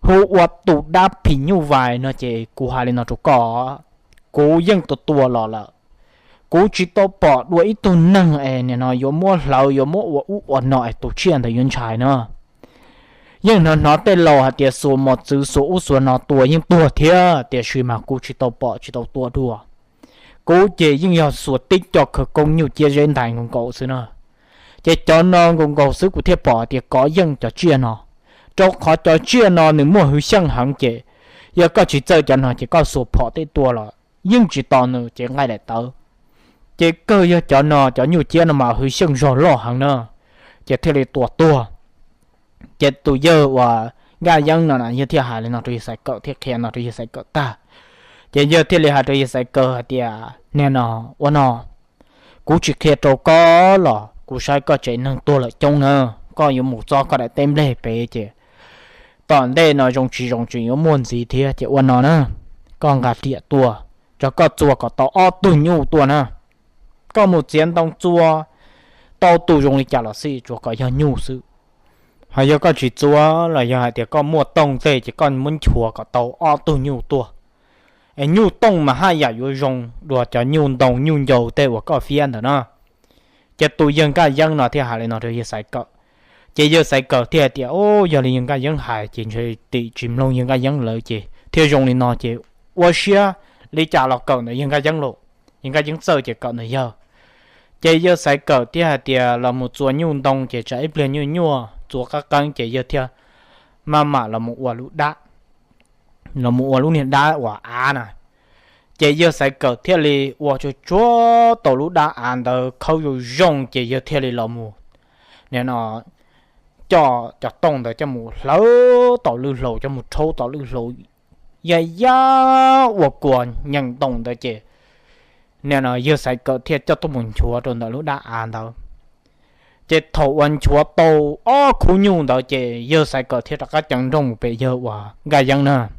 hu ua tus dab phim nyuj vais no ces kuv hais li no rau koj, kuv yeej tua tua los lawm, kuv tsis tau pom dua ib tug neeg es nim no yuav muab hlawv yuav muab ua ub ua no es tus tsiaj ntawd yuav ntshai na. Yeej hnov hnov tej laus hais tias xuas mos txwv xuas ub xuas no tua yeej tuag thiab tiam sis mas kuv tsis tau pom tsis tau tua dua. Kuv ces yeej yog xuas tib co khawv koob nyuj ciab zeb ntais nkaus nkaus xwb na. Ces cov no nkaus nkaus xwb kuv thiaj pom hais tias kov yeej cov tsiaj no, rau qhov cov tsiaj no nws muaj hwv xyeej heev ces yog koj tsis txawj cov no ces koj xuas phom tej tua los yeej tsis tos nws ces nqaij daim tawv. Ces kawg yog cov no cov nyuj ciab no mas hwv xyeej zog loj heev na, ces thiaj li tua tuag. Ces tus yawg uas Nkaj Yeeb no yawg thiaj hais li no rau yawg Xaiv Kawm thiaj qhia no rau yawg Xaiv Kawm tag. Ces yawg thiaj li hais rau yawg Xaiv Kawm hais tias, nim no ua no, kuv tsis qhia rau koj los kuv saib koj tsev neeg tuag lawm coob na, koj yuav mus txob koj daim teb nplej pem ces tom ntej no zoo tsis zoo tseem yuav muaj ntxiv thiab ces ua no na, koj nqa riam tuaj, tso koj txua kom tau ob tug nyuj tuaj na. Koj mus txiav ntoo txua tau tus zoo li cas los xij tsuas kom yog nyuj xwb. Ho yog koj tsis txua los yog hais tias koj muaj tooj tej ces koj muab nchuav kom tau ob tug nyuj tuaj. Es nyuj tooj mas haj yam yuav zoo dua cov nyuj ntoo nyuj ncau tej uas koj fiab ntawd na. Ces tus yawg Nkaj Yeeb no thiaj hais li no rau yawg Xaiv Kawm. Ces yawg Xaiv Kawm thiaj hais tias, Ub, yog li yawg Nkaj Yeeb hais ces ntshe tim tsis mloog yawg Nkaj Yeeb lawv ces thiaj zoo li no ces ua siab li cas los kawm ntawm yawg Nkaj Yeeb los, yawg Nkaj Yeeb txawj ces kawm ntawm yawg. Ces yawg Xaiv Kawm thiaj hais tias los mus txua nyuj ntoo ces tsam ib pliag nyuaj nyuaj txua qab qeeb ces yawg thiaj maj mam los mus ua lub dab, los mus ua lub niag dab uas av na. Ces yawg Xaiv Kawm thiaj li ua tsuag tsuag tau lub dab av ntawd khawb zoo zoo ces yawg thiaj li los mus, nim no, coj cov tooj ntawd coj mus hlawv tom lwj hlau, coj mus rhaub tom lwj hlau, yaj yaj ua kua nyeem ntoo ntawd ces nim no yawg Xaiv Kawm thiaj coj tuaj mus nchuav rau ntawm lub dab av ntawd. Ces thaum uas nchuav tau ob khub nyuj ntawd ces yawg Xaiv Kawm thiaj rov qab ceev nrooj mus pem yawg uas Nkaj Yeeb na.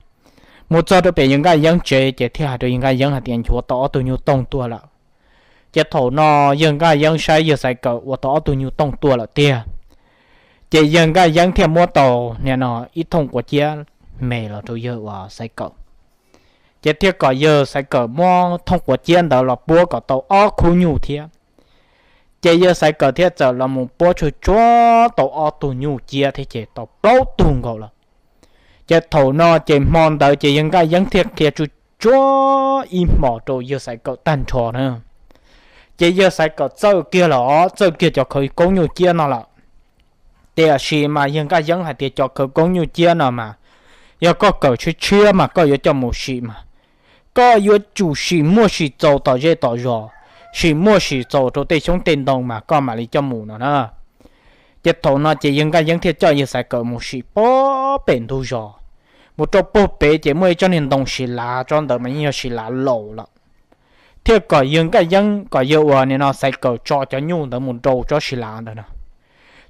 Mus txog rau pem yawg Nkaj Yeeb tsev ces thiaj hais rau yawg Nkaj Yeeb hais tias nchuav tau ob tug nyuj tooj tuaj lawm. Ces thaum no yawg Nkaj Yeeb saib yawg Xaiv Kawm ua tau ob tug nyuj tooj tuaj lawm tiag, ces yawg Nkaj Yeeb thiaj muab tau nim no ib thooj quav ciab me los rau yawg uas Xaiv Kawm. Ces thiaj kom yawg Xaiv Kawm muab thooj quav ciab ntawd los puab kom tau ob khub nyuj thiab. Ces yawg Xaiv Kawm thiaj txawm los mus puab tsuag tsuag tau ob tug nyuj ciab thiab ces tau plaub tug nkaus lawm. Ces thaum no ces hmo ntawd ces yawg Nkaj Yeeb thiaj qhia tsuag tsuag ib hmos rau yawg Xaiv Kawm tag nrho na. Ces yawg Xaiv Kawm txawj kiag los txawj kiag cov khawv koob nyuj ciab no lawm. Tiam sis mas yawg Nkaj Yeeb hais tias cov khawv koob nyuj ciab no mas yog koj kawm tshiab tshiab mas koj yuav coj mus sim mas koj yuav tsum sim muaj sim txaus tom zej tom zos, sim muaj sim txaus rau tej xyoob tej ntoo mas koj mam li coj mus no na. Ces thaum no ces yawg Nkaj Yeeb thiaj coj yawg Xaiv Kawm mus sim puag pem ntug zos, mus rau puag pem ces muaj ib tsob niag ntoo sis lav, tsob ntawd mas yeej yog sis lav laus lawm. Thiaj kom yawg Nkaj Yeeb kom yawg uas nim no Xaiv Kawm tso cov nyuj ntawd mus rau tsob sis lav ntawd na.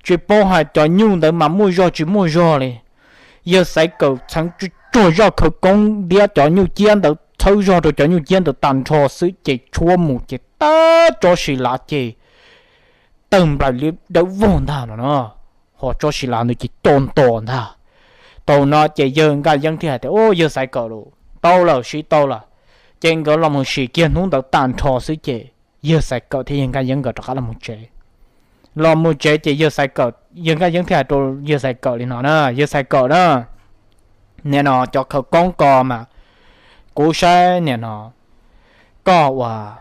Tsis paub hais cov nyuj ntawd mas muaj zog tsis muaj zog li. Yawg Xaiv Kawm txheev tsuag tsuag zaj khawv koob ntiab cov nyuj ciab ntawd txhawb zog rau cov nyuj ciab ntawd tag nrho xwb ces tshuab mus ces tab tsob sis lav ces tawg nplaim li dawb vog ntag no na, ho tsob sis lav ntawd ces co nto ntag. Thaum no ces yawg Nkaj Yeeb thiaj hais tias, Ub, yawg Xaiv Kawm los tau lawm, siv tau lawm. Ces nkawd los mus sim kiag hnub ntawd tag nrho xwb ces yawg Xaiv Kawm thiab yawg Nkaj Yeeb nkawd rov qab los mus tsev. Los mus tsev ces yawg Xaiv Kawm, yawg Nkaj Yeeb thiaj hais rau yawg Xaiv Kawm li no na, Yawg Xaiv Kawm na, nim no cov khawv koob ko mas kuv saib nim no koj uas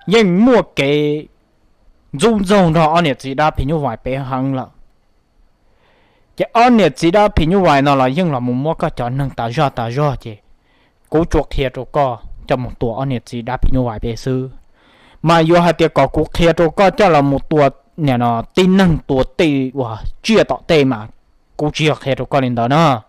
yeej muaj kev ntxub ntxaug nrog ob niam txiv dab phim nyuj vais peb heev lawm. Ces ob niam txiv dab phim nyuj vais no los yeej los mus muab koj cov neeg tas zog tas zog ces kuv tsuas qhia rau koj coj mus tua ob niam txiv dab phim nyuj vais peb xwb. Mas yuav hais tias kom kuv qhia rau koj coj los mus tua nim no tib neeg tua tej uas tsiaj tom tej mas kuv tsis yog qhia rau koj li ntawd na.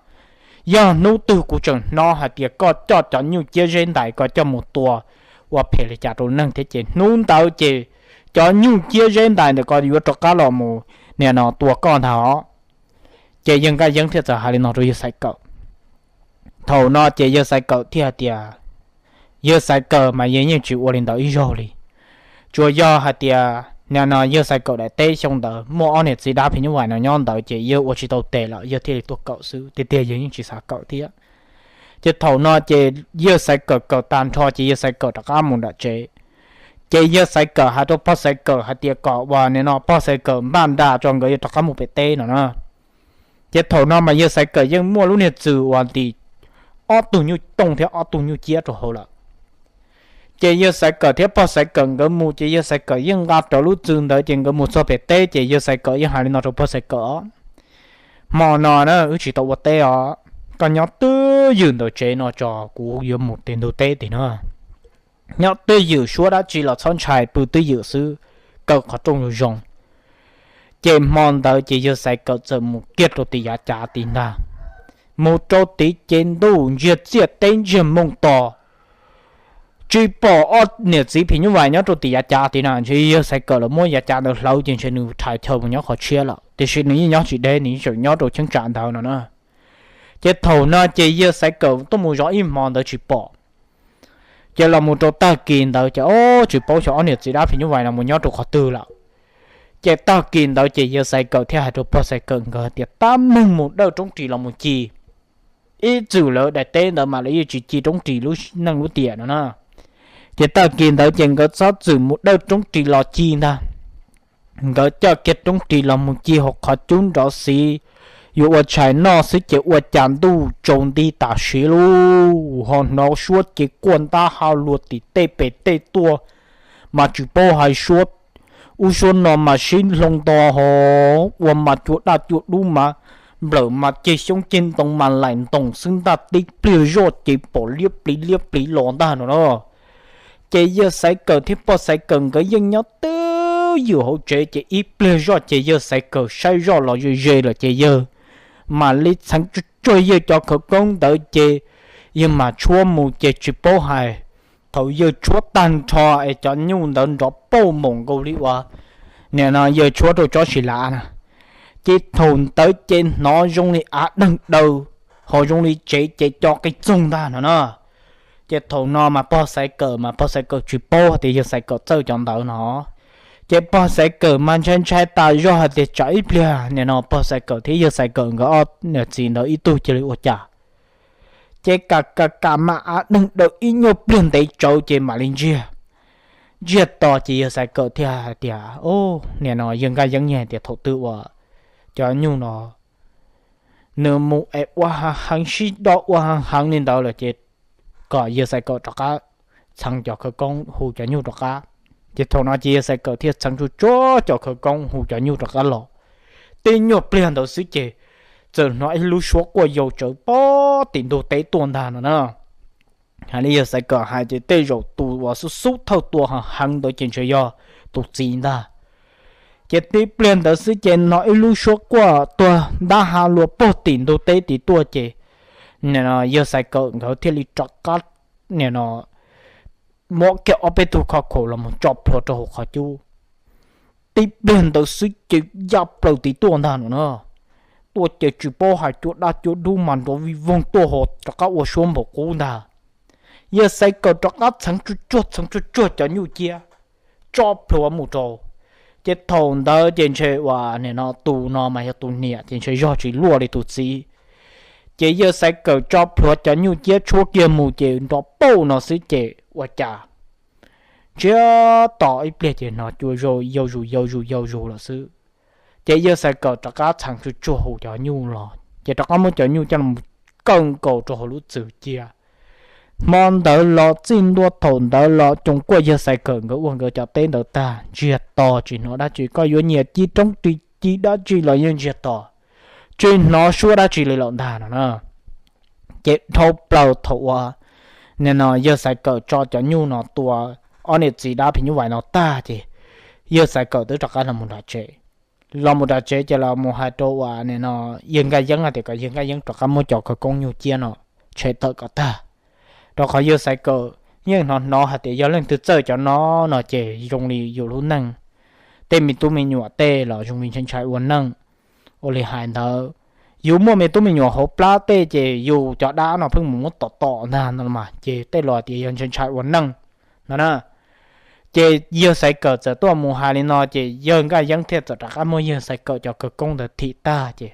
Yog hnub twg kuv tseem hnov hais tias koj coj cov nyuj ciab zeb ntais ko coj mus tua ua phem li cas rau neeg thiab ces hnub ntawd ces cov nyuj ciab zeb ntais ntawm ko yuav rov qab los mus nim no tua koj ntag os. Ces yawg Nkaj Yeeb thiaj txawm hais li no rau yawg Xaiv Kawm. Thaum no ces yawg Xaiv Kawm thiaj hais tias, yawg Xaiv Kawm mas yawg yeej tsis ua li ntawd ib zaug li. Tsuas yog hais tias nim no yawg Xaiv Kawm daim teb xyoo ntawd muaj ob niam txiv dab phim nyuj vais no nyob ntawd ces yawg ua tsis tau tes lawm yawg thiaj li tuaj kawm xwb, tiag tiag yawg yeej tsis xav kawm thiab. Ces thaum no ces yawg Xaiv Kawm kawm tag nrho ces yawg Xaiv Kawm rov qab mus nram tsev. Ces yawg Xaiv Kawm hais rau pog Xaiv Kawm hais tias kom uas nim no pog Xaiv Kawm npaj nra tso nkawd yuav rov qab mus pem teb no na. Ces thaum no mas yawg Xaiv Kawm yeej muaj lub niag txwm uas ntim ob tug nyuj tooj thiab ob tug nyuj ciab rau hauv lawm. Ces yawg Xaiv Kawm thiab pog Xaiv Kawm nkawd mus ces yawg Xaiv Kawm yeej nqa rawv lub txwm ntawd ces nkawd mus txog pem teb ces yawg Xaiv Kawm yeej hais li no rau pog Xaiv Kawm os, hmo no na wb tsis tau ua teb os, koj nyob twj ywm ntawm tsev no tso kuv yuav mus tes ntug teb tim no. Nyob twj ywm, suab dab tsi los txhob ntshai, pw twj ywm xwb, kaw qhov rooj zoo zoo. Ces hmo ntawd ces yawg Xaiv Kawm txawm mus kiag rau tim yav cav tid ntag. Mus rau tid ces ntuj ntsiag txiaj teb ntsiag moos to, tsis pom ob niam txiv phim nyuj vais nyob rau tim yav cav tid na, ntshe yawg Xaiv Kawm lawv muab yav cav ntawd hlawv ces ntshe nws rhais chaw mus nyob qhov tshiab lawm, tiam sis nws yeej nyob tsis deb, nws yeej tseem nyob rau cheeb tsam ntawd no na. Ces thaum no ces yawg Xaiv Kawm tuaj mus zov ib hmo ntawd tsis pom. Ces los mus rau tag kis ntawd ces ob tsis paub xyov ob niam txiv dab phim nyuj vais no mus nyob rau qhov twg lawm. Ces tag kis ntawd ces yawg Xaiv Kawm thiaj hais rau pog Xaiv Kawm nkawd tias tab meeg mus dawj roob ris los mus ci. Ib txwm lawv daim teb ntawd mas lawv yeej tsis ci roob ris lub neej lub tiam no na. Ces tag kis ntawd ces nkawd txhob txwm mus dawj roob ris los ci ntag. nkawd coj kiag roob ris los mus ci hauv qhov cub nrov xiv, yuav ua tshais noj xwb ces ua cas ntuj tsaus nti tam sim lauj, ho hnov suab ces quaj ntab ha luag tim tej pem tej tuaj, mas tsis paub hais suab ub suab no mas sib hloov nto ho ua mas cua daj cua dub mas nplawm mas ceg xyoob ceg ntoo mas laim ntoos xwb ntag. Tib pliag zoj ces pom liab pliv liab pliv los ntag no na. Ces yawg Xaiv Kawm thiab pog Xaiv Kawm nkawd yeej nyob twj ywm hauv tsev, ces ib pliag zoj ces yawg Xaiv Kawm saib zoj los ze ze lawm ces yawg mam li txheev tsuag tsuag yawg cov khawv koob ntawd ces yawg mam tshuab mus ces tsis paub hais, thaum yawg tshuab tag nrho es cov nyuj ntawd nrov pauj npaum nkaus li uas nim no yawg tshuab rau tsob sis lav na, ces thaum ntawd ces hnov zoo li av deeg daws, ho zoo li tsev ces co qis txoog ntag no na. Ces thaum no mas pog Xaiv Kawm mas pog Xaiv Kawm tsis paub tias yawg Xaiv Kawm txawj cov ntawd no. Ces pog Xaiv Kawm mas ntshai ntshai tas zog hais tias tsam ib pliag nim no pog Xaiv Kawm thiab yawg Xaiv Kawm nkawd ob niam txiv ntawd ib tug cia li ua cas. Ces kam kam kam mas av deeg daws ib nyuag pliag ntev tsawv ces mam li ntsiag. Ntsiag to ces yawg Xaiv Kawm thiaj hais tias, o, nim no yawg Nkaj Yeeb hais tias thaum twg uas cov nyuj no nws mus es ua heev heev sib do ua heev heev li ntawd lawm ces kom yawg Xaiv Kawm rov qab txheev cov khawv koob hu cov nyuj rov qab. Ces thaum no ces yawg Xaiv Kawm thiaj txheev tsuag tsuag cov khawv koob hu cov nyuj rov qab los. Tib nyuag pliag ntawd xwb ces txawm hnov ib lub suab quaj yau tsawv pog tim ntug teb tuaj ntag no na. Hais li yawg Xaiv Kawm hais ces tej zaum tus uas xub xub thawj tua heev heev ntawd ces ntshe yog tus txiv ntag. Ces tib pliag ntawd xwb ces hnov ib lub suab quaj tuag ntab ha luag pog tim ntug teb tid tuaj ces nim no yawg Xaiv Kawm nkawd thiaj li rov qab nim no muab kiag ob peb tug khov khaum los mus tso plhuav rau hauv qhov cub. Tib pliag ntawd xwb ces ya plaws tid tuaj ntag no na. Tuaj ces tsis paub hais cua daj cua dub mas nrov vij voog tuaj ho rov qab ua suab npaum qub ntag. Yawg Xaiv Kawm rov qab txheev tsuag tsuag txheev tsuag tsuag cov nyuj ciab tso plhuav mus rau. Ces thaum ntawd ces ntshe uas nim no tus no mas yog tus niam ces ntshe zog tsis luaj li tus txiv. Ces yawg Xaiv Kawm tso plhuav cov nyuj ciab tshuab kiag mus ces nrov pauj no xwb ces ua cas ntsiag to ib pliag ces hnov cua yau zus yau zus yau zus lawm xwb. Ces yawg Xaiv Kawm rov qab txheev tsuag tsuag hu cov nyuj los ces rov qab muab cov nyuj coj los kaw nkaus rau hauv lub txwm cia. Hmo ntawd los txij ntua thaum ntawd los coos kuaj yawg Xaiv Kawm nkawd ua nkawd cov teb ntawd tag ntsiag to tsis hnov dab tsi, koj yuav nyiam ci roob ris ci dab tsi los yeej ntsiag to, tsis hnov suab dab tsi li lawm ntag no na. Ces dhau plaws thaum uas nim no yawg Xaiv Kawm tso cov nyuj no tua ob niam txiv dab phim nyuj vais no tag ces yawg Xaiv Kawm twb rov qab los mus nram tsev. Los mus nram tsev ces los mus hais rau uas nim no yawg Nkaj Yeeb hais tias kom yawg Nkaj Yeeb rov qab muab cov khawv koob nyuj ciab no tshem tawm kom tag, rau qhov yawg Xaiv Kawm yeej hnov hnov hais tias yog leej twg txawj cov no no ces zoo li yus lub neej, tej me tub me nyuam tej los zoo li ntshai ntshai ua neej. Ua li hais ntawd, yus muaj me tub me nyuam hauv plab tej ces yus cov dab no pheej mus muab tom tom ntag no mas ces tej los tias yog ntshai ntshai ua neej no na. Ces yawg Xaiv Kawm txawm tuaj mus hais li no ces yawg Nkaj Yeeb thiaj txawm rov qab muab yawg Xaiv Kawm cov khawv koob ntawd thim tag ces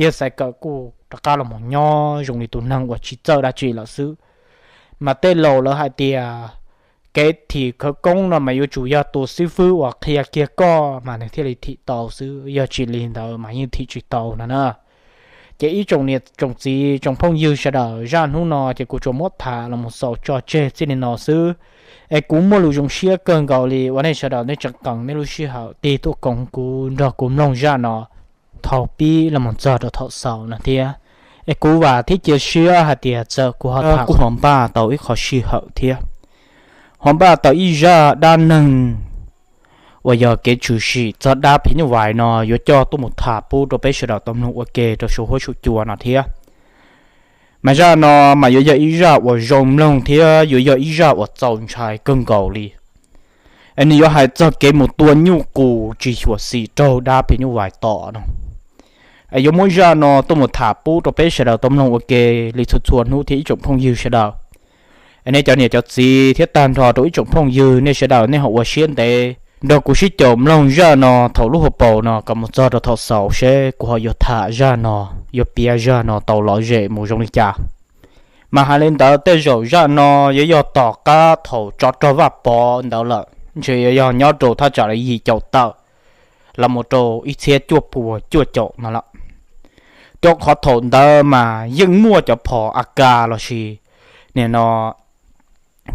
yawg Xaiv Kawm kuj rov qab los mus nyob zoo li tus neeg uas tsis txawj dab tsi lawm xwb. Mas tej laus lawv hais tias kev thim khawv koob no mas yuav tsum yog tus xib fwb uas qhia kiag koj mas nws thiaj li thim tau xwb, yog tsis li ntawd mas yeej thim tsis tau no na. Ces ib tsoom niam tsoom txiv tsoom phooj ywg sawv daws, zaj hnub no ces kuv tsuas muab tham los mus xaus tso tseg txij li no xwb. Es kuv muaj lus zoo siab kawg nkaus li uas nej sawv daws nej tseem qee nej lub sij hawm tig tuaj koom kuv nrog kuv mloog zaj no thaum pib los mus txog rau thaum xaus no thiab. Es kuv vam thiab cia siab hais tias txawm kuv ho tham kuv ho npaj tau ib qho sij hawm thiab, ho npaj tau ib zaj dab neeg uas yog kev tshwm sim txog dab phim nyuj vais no yuav coj tuaj mus tham pub rau peb sawv daws tau mloog ua ke rau saum huab saum cua no thiab. Mas zaj no mas yuav yog ib zaj uas zoo mloog thiab yuav yog ib zaj uas txaus ntshai kawg nkaus li. Es nws yuav hais txog kev mus tua nyuj qus tsis xyuam xim raug dab phim nyuj vais tom no. Es yuav muab zaj no tuaj mus tham pub rau peb sawv daws tau mloog ua ke li txhua txhua hnub thiab ib tsoom phooj ywg sawv daws. Es nej cov niam cov txiv thiab tag nrho rau ib tsoom phooj ywg nej sawv daws nej ho ua siab ntev nrog kuv sib caum mloog zaj no thaum lub hauv paus no kom mus txog rau thaum xaus seb kuv ho yuav tham zaj no, yuav piav zaj no tau lom zem mus zoo li cas. Mas hais li ntawd tej zaum zaj no yuav yog tom qab thaum tsov rog Vaj Pov ntawd lawm, ntshe yuav yog nyob rau thaj tsam li yim caum tawm. los mus rau ib txhiab cuaj puas cuaj caum no lawm. Rau qhov thaum ntawd mas yeej muaj cov phom A K lossis nim no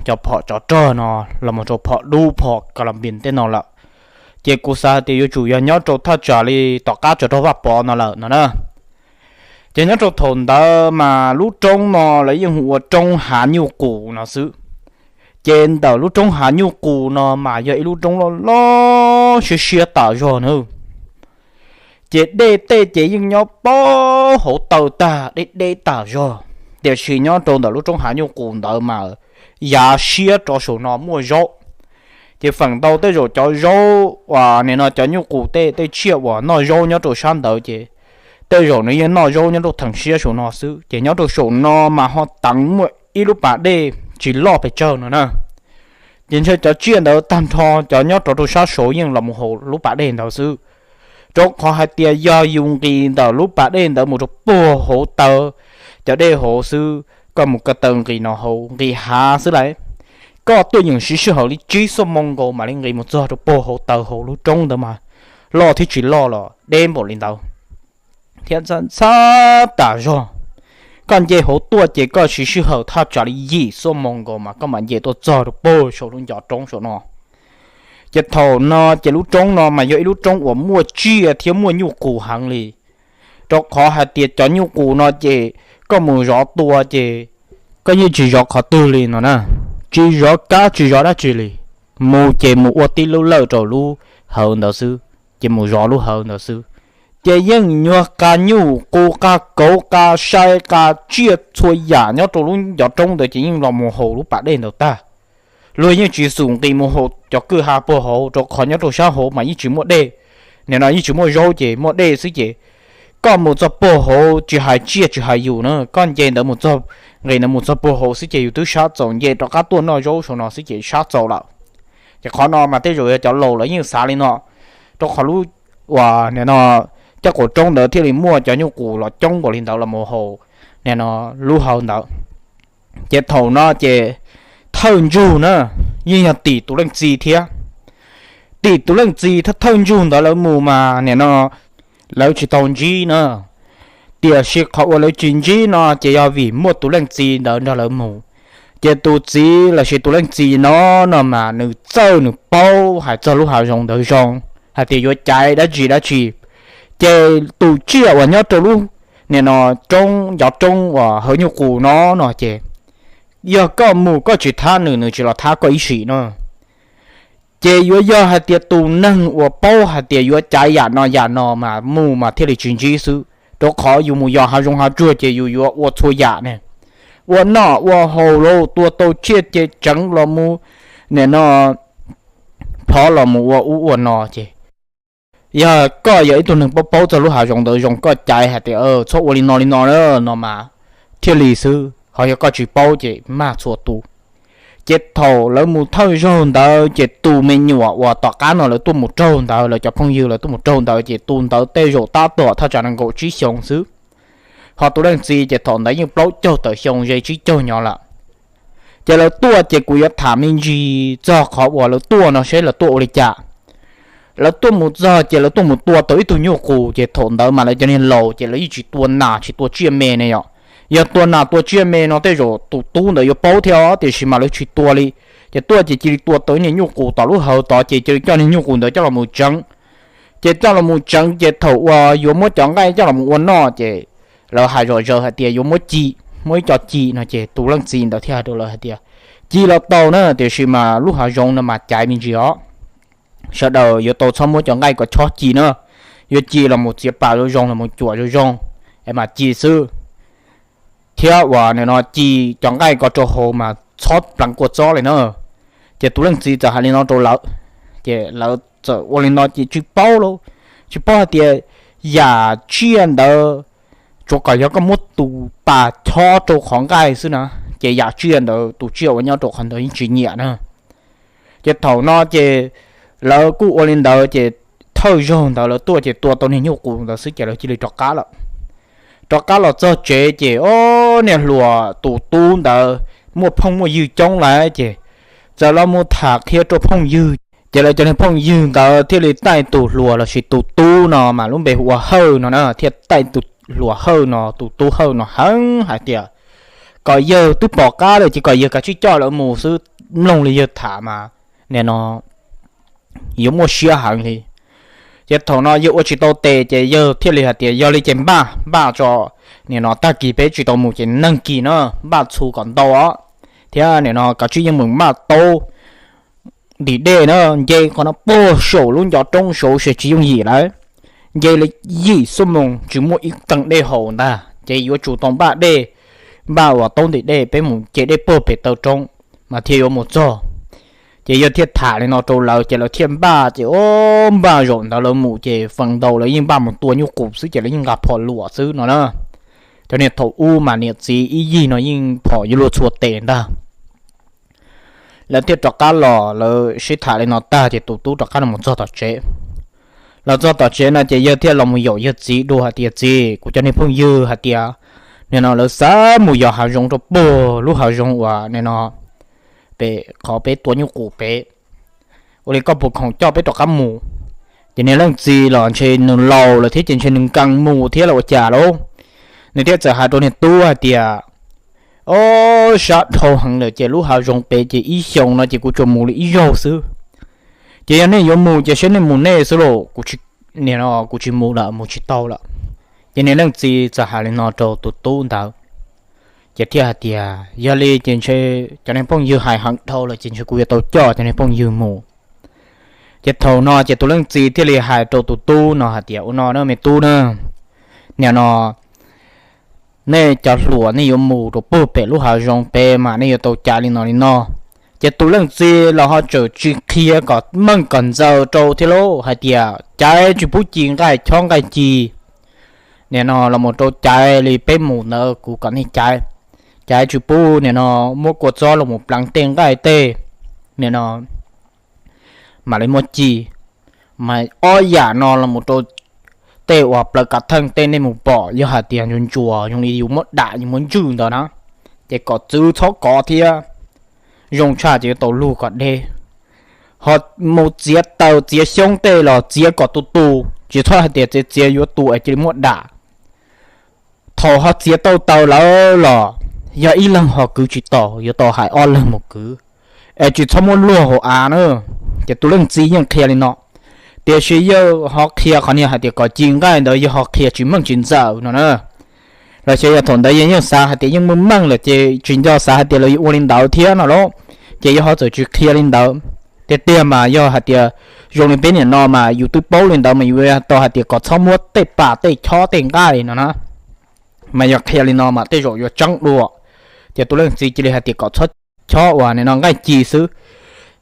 cov phom tsov rog no los mus rau phom dub phom Colombia tej no lawm. Ces kuv xav hais tias yuav tsum yog nyob rau thaj tsam li tom qab tsov rog Vaj Pov no lawm no na. Ces nyob rau thaum ntawd mas lub roob no lawv yeej hu ua roob Hav Nyuj Qus no xwb. Ces ntawm lub roob Hav Nyuj Qus no mas yog ib lub roob loj loj siab siab tas zog na. Ces dej tej ces yeej nyob pab hauv taw tag deb deb tas zog, tiam sis nyob rau ntawm lub roob Hav Nyuj Qus ntawd mas yav siab rov saum no muaj zaub. Ces feem ntau tej zaum cov zaub uas nim no cov nyuj qus tej tej tsiaj uas noj zaub nyob rau sab ntawd ces tej zaum nws yeej noj zaub nyob rau theem siab saum no xwb. Ces nyob rau saum no mas ho teev muaj ib lub pas dej tsis loj pes tsawg no na. Ces ntshe cov tsiaj ntawd tag nrho cov nyob rov rau sab saud yeej los mus haus lub pas dej ntawd xwb. Rau qhov hais tias yog yus nqis ntawm lub pas dej ntawd mus rau puag hauv taw cov dej hauv xwb, koj mus ko taw nqis no hauv nqis hav xwb lauj, koj tuaj yeem siv sij hawm li tsib xuab moos nkaus mam li nqis mus txog rau puag hauv taw hauv lub roob ntawd mas loj thiab tsis loj los deb npaum li ntawd thiab ntxhab tas zog. Koj nce hauv tuaj ces koj siv sij hawm thaj tsam li yim xuab moos nkaus mas koj mam nce tuaj txog rau puag saum lub ncov roob saum no. Ces thaum no ces lub roob no mas yog ib lub roob uas muaj tsiaj thiab muaj nyuj qus heev li. Rau qhov hais tias cov nyuj qus no ces koj mus zov tua ces koj yeej tsis zov qhov twg li no na, tsis zov kab tsis zov dab tsi li, mus ces mus ua tib lub lawj rau lub hawv ntawd xwb, ces mus zov lub hawv ntawd xwb. Ces yeej nyuag qa nyuj qus qa kauv qa sai qa tsiaj txhua yam nyob rau lub ncov roob ntawd ces yeej los mus haus lub pas dej ntawd tag. Luag yeej tsis xum nqis mus haus cov kwj ha puag hauv rau qhov nyob rau sab hauv mas yeej tsis muaj dej. Nim no yeej tsis muaj zaub ces muaj dej xwb ces koj mus txog puag hauv tsis hais tsiaj tsis hais yus na, koj nce ntawd mus txog, nqis ntawd mus txog puag hauv xwb ces yus twb sab txaus nce rov qab tuaj noj zaub saum no xwb ces sab txaus lawm. Ces qhov no mas tej zaum yog cov laus lawv yeej xav li no, rau qhov lub uas nim no caj qaum roob ntawd thiaj li muaj cov nyuj qus los coob npaum li ntawd los mus haus nim no lub hawv ntawd. Ces thaum no ces thawj ntsug na yeej yog tim tus leej txiv thiab. Tim tus leej txiv thawj thawj ntsug ntawd lawv mus mas nim no lawv tsis tau ntsib na. Tiam sis qhov uas lawv tsis ntsib no ces yog vim muaj tus leej txiv ntawd nrog lawv mus. Ces tus txiv lossis tus leej txiv no no mas nws txawj nws paub hais txog lub hav zoov ntawd zoo, hais tias yuav caiv dab tsi dab tsi. Ces tus tsiaj uas nyob rau lub nim no roob ncov roob uas hawv nyuj qus no no ces yog koj mus koj tsis thab nws, nws tsis los thab koj ib sim no. Ces yuav yog hais tias tus neeg uas paub hais tias yuav caiv yam no yam no mas mus mas thiaj li tsis ntsib xwb, rau qhov yus mus yos hav zoov hav tsuag ces yus yuav ua txhua yam ne, ua noj ua haus los tua tau tsiaj ces tseev los mus nim no phov los mus ua ub ua no ces yog koj yog ib tug neeg paub paub txog lub hav zoov ntawd zoo koj caiv hais tias txhob ua li no li no no mas thiaj li xwb, ho yog koj tsis paub ces mag txhua tus. Ces thaum lawv mus thawj zaug ntawd ces tus me nyuam uas tom qab no lawv tuaj mus raug ntawd, lawv cov phooj ywg lawv tuaj mus raug ntawd ces tus ntawd tej zaum tab tom thaj tsam nees nkaum tsib xyoos xwb, ho tus leej txiv ces thaum ntawd yeej plaub caug tawm xyoo ze tsib caug nyob lawm. Ces lawv tuaj ces kuv yuav tham me ntsis txog qhov uas lawv tuaj no seb lawv tuaj ua li cas. Lawv tuaj mus txog ces lawv tuaj mus tua tau ib tug nyuj qus, ces thaum ntawd mas lawv cov niag laus ces lawv yeej tsis tua nas tsis tua tsiaj me ne yom. Yog tua nas tua tsiaj me no tej zaum tus tub ntawd yuav paub thiab os, tiam sis mas lawv tsis tua li. Ces tuaj ces cia li tua tau ib niag nyuj qus tom lub hawv tod ces cia li coj niag nyuj qus ntawd coj los mus tseev. Ces coj los mus tseev ces thaum uas yuav muab cov nqaij coj los mus ua noj ces lawv hais zom zaws hais tias yuav muab ci, muab ib co ci no ces tus leej txiv ntawd thiaj hais rau lawv hais tias ci los tau na, tiam sis mas lub hav zoov no mas caiv me ntsis os. Sawv daws yuav tau txhob muab cov nqaij kom chob ci na, yuav ci los mus txiav pas zoo zoo los mus cuam zoo zoo es mas ci xwb. Thiab uas nim no ci cov nqaij ko rau hauv mas txhob pleev kua txob li na. Ces tus leej txiv txawm hais li no rau lawv, ces lawv txawm ua li no ces tsis paub lauj, tsis paub hais tias yam tsiaj ntawd tsuas kom yog koj muab tus pas chob rau qhov nqaij xwb na, ces yam tsiaj ntawd tus tsiaj uas nyob rau qhov ntawd yeej tsis nyiam na. Ces thaum no ces lawv kuj ua li ntawd ces thawj zaug ntawd lawv tuaj ces tua tau niag nyuj qus ntawd xwb ces lawv cia li rov qab lawm. Rov qab los txog tsev ces ob niag hluas tus tub ntawd muaj phooj muaj ywg coob lawm ces txawm los mus tham qhia rau phooj ywg. Ces lawv cov niag phooj ywg ntawd thiaj li taij tus hluas lossis tus tub no mas lub npe hu ua Hawj no na, thiaj taij tus hluas Hawj no, tus tub Hawj no heev hais tias kom yawg twb pom qab lawm ces kom yawg kav tsij coj lawv mus xwb, mloog li yawg tham mas nim no yuav muaj siab heev li. Ces thaum no yawg ua tsis tau tes ces yawg thiaj li hais tias yog li ces npaj npaj tso, nim no tag kis peb tsis tau mus ces neeg kis no npaj txhua kom ntau os, thiab nim no kav tsij yeej mus npaj taub ntim dej na, nce qhov no puag saum lub ncov roob saud seb tsis yooj yim lawm. Nce li yim xuab moos tsis muaj ib teeg dej haus ntag ces yuav tsum tau npaj dej, npaj uas taub ntim dej peb mus ce dej puag pem taw roob mas thiaj yuav mus txog. Ces yawg thiaj tham li no rau lawv ces lawv thiaj npaj ces o, npaj zaum ntawd lawv mus ces feem ntau lawv yeej npaj mus tua nyuj qus xwb ces lawv yeej nqa phom luam xwb no na. Cov niag thaum ub mas niam txiv ib yig no yeej phom yuav luag txhua tes ntag. Lawv thiaj rov qab los, lawv sib tham li no tag ces tus tub rov qab los txog tom tsev. Los txog tom tsev no ces yawg thiaj los mus yaum yawg txiv dua hais tias txiv, kuv cov niag phooj ywg hais tias nim no lawv xav mus yos hav zoov rau puag lub hav zoov uas nim no pem qhov peb tua nyuj qus pem, ua li koj puas khoom coj peb rov qab mus? Ces niag leej txiv los ntshe nws laus lawm thiab ces ntshe nws nkees mus thiab los ua cas lauj. Nws thiaj txawm hais rau niag tub hais tias o, sab dhau heev lawm ces lub hav zoov pem ces ib xyoos no ces kuv tsuas mus li ib zaug xwb. Ces yog nej yuav mus ces seb nej mus nej xwb lauj, kuv tsis mus lawm, mus tsis tau lawm. Ces niag leej txiv txawm hais li no rau tus tub ntawd, ces thiaj hais tias yog li ces ntshe cov niag phooj ywg hais heev dhau lawm ces ntshe kuv yuav tau coj cov niag phooj ywg mus. Ces thaum no ces tus leej txiv thiaj li hais rau tus tub no hais tias ua no na me tub na, nim no nej cov hluas nej yuav mus rau puag pem lub hav zoov pem mas nej yuav tau caiv li no li no. Ces tus leej txiv los ho tseem tsis qhia kom meej kom ntxaws rau thiab lauj, hais tias caiv tsis pub ci nqaij chob nqaij ci, nim no los mus rau caiv li peb mus ntawd kuv kom nej caiv, caiv tsis pub nim no muab kua txob los mus pleev tej nqaij tej, nim no mam li muab ci. Mas ob yam no los mus rau tej uas plaws kav theej tej nej mus pom yog hais tias ntsuas ntsuas zoo li yus muab dam yus muab ntswj ntawd na, ces kom txwv txhob kov thiab, zoo tshaj ces yuav tau lug kom deb. Ho mus txiav taws txiav xyoob tej los txiav kom tu tu, tsis txhob hais tias txiav txiav yuav tu es cia li muab dam. Thaum ho txiav tau taws lawm los yog ib leeg ho kwv tsis tau, yuav tau hais ob leeg mus kwv, es tsis txhob muab luag hauv av na. Ces tus leej txiv yeej qhia li no, tiam sis yawg ho qhia qhov niag hais tias kom ci nqaij ntawd yawg ho qhia tsis meej tsis ntxaws no na. Los xyov yog thaum ntawd yawg yeej xav hais tias yeej meej meej lawm ces tsis nco xav hais tias lawv yuav ua li ntawd thiab no lauj, ces yawg ho txawm tsis qhia li ntawd. Tiag tiag mas yog hais tias zoo li peb nim no mas yus twb paub li ntawd mas yus tau hais tias kom txhob muab tej pas tej chob tej nqaij no na, mas yog qhia li no mas tej zaum yuav tseeb dua. Ces tus leej txiv cia li hais tias kom txhob chob uas nim no nqaij ci xwb.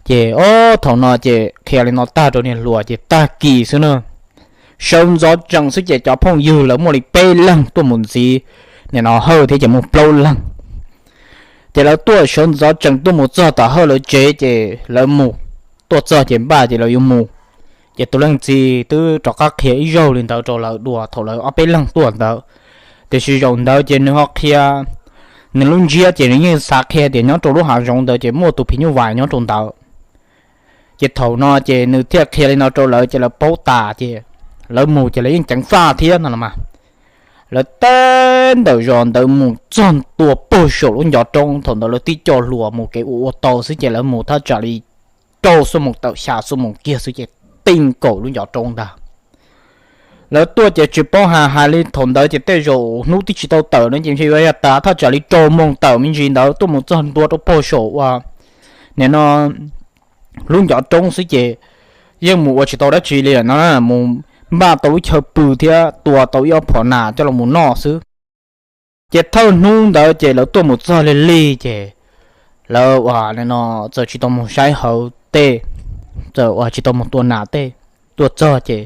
Ces o, thaum no ces qhia li no tag rau niag hluas ces tag kis xwb na, sawv ntxov tsees xwb ces cov phooj ywg lawv muaj li peb leeg tuaj mus ntxiv nim no Hawj thiab ces muaj plaub leeg. Ces lawv tuaj sawv ntxov tsees tuaj mus txog tom Hawj lawv tsev ces lawv mus, tuaj txog ces npaj ces lawv yuav mus. Ces tus leej txiv twb rov qab qhia ib zaug li ntawd rau lawv dua thaum lawv ob peb leeg tuaj ntawd, tiam sis zaum ntawd ces nws ho qhia, nws lub ntsiab ces nws yeej xav qhia tias nyob rau lub hav zoov ntawd ces muaj tus phim nyuj vais nyob rau ntawd. Ces thaum no ces nws thiaj qhia li no rau lawv ces lawv paub tas ces lawv mus ces lawv yeej ceev faj thiab no los mas. Lawv teb ntawm zos ntawd mus txog ntua puag saum lub ncov roob, thaum ntawd lawv tib co hluas mus kev ua ua tau xwb ces lawv mus thaj tsam li rau xuab moos tawm xya xuab moos kiag xwb ces ti nkaus lub ncov roob ntag. Lawv tuaj ces tsis paub hais, hais li thaum ntawd ces tej zaum hnub twb tsis tau tawm no ces ntshe yuav yog tas thaj tsam li rau moos tawm me ntsis ntawd tuaj mus txog ntua rau puag saum uas nim no lub ncov roob xwb ces yeej mus ua tsis tau dab tsi li no, mus npaj tau lub chaw pw thiab tua tau ib ob phom nas coj los mus noj xwb. Ces thawj hnub ntawd ces lawv tuaj mus txog lig lig ces lawv uas nim no txawm tsis tau mus saib hauv tej, txawm uas tsis tau mus tua nas tej. Tuaj txog ces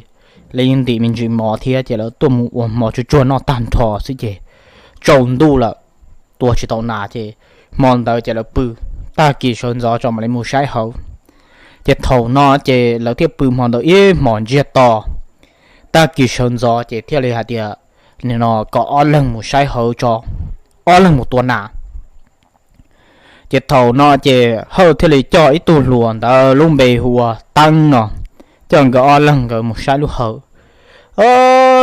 lawv yeej ntim me ntsis mov thiab ces lawv tuaj mus ua hmo tsuag tsuag noj tag nrho xwb ces tsaus ntuj lawm, tua tsis tau nas ces hmo ntawd ces lawv pw, tag kis sawv ntxov tso mam li mus saib hauv. Ces thaum no ces lawv thiaj pw hmo ntawd ib hmos ntsiag to. Tag kis sawv ntxov ces thiaj li hais tias nim no kom ob leeg mus saib hauv tso, ob leeg mus tua nas. Ces thaum no ces Hawj thiaj li coj ib tug hluas ntawd lub npe hu ua Teeb no, coj nkawd ob leeg nkawd mus saib lub hawv.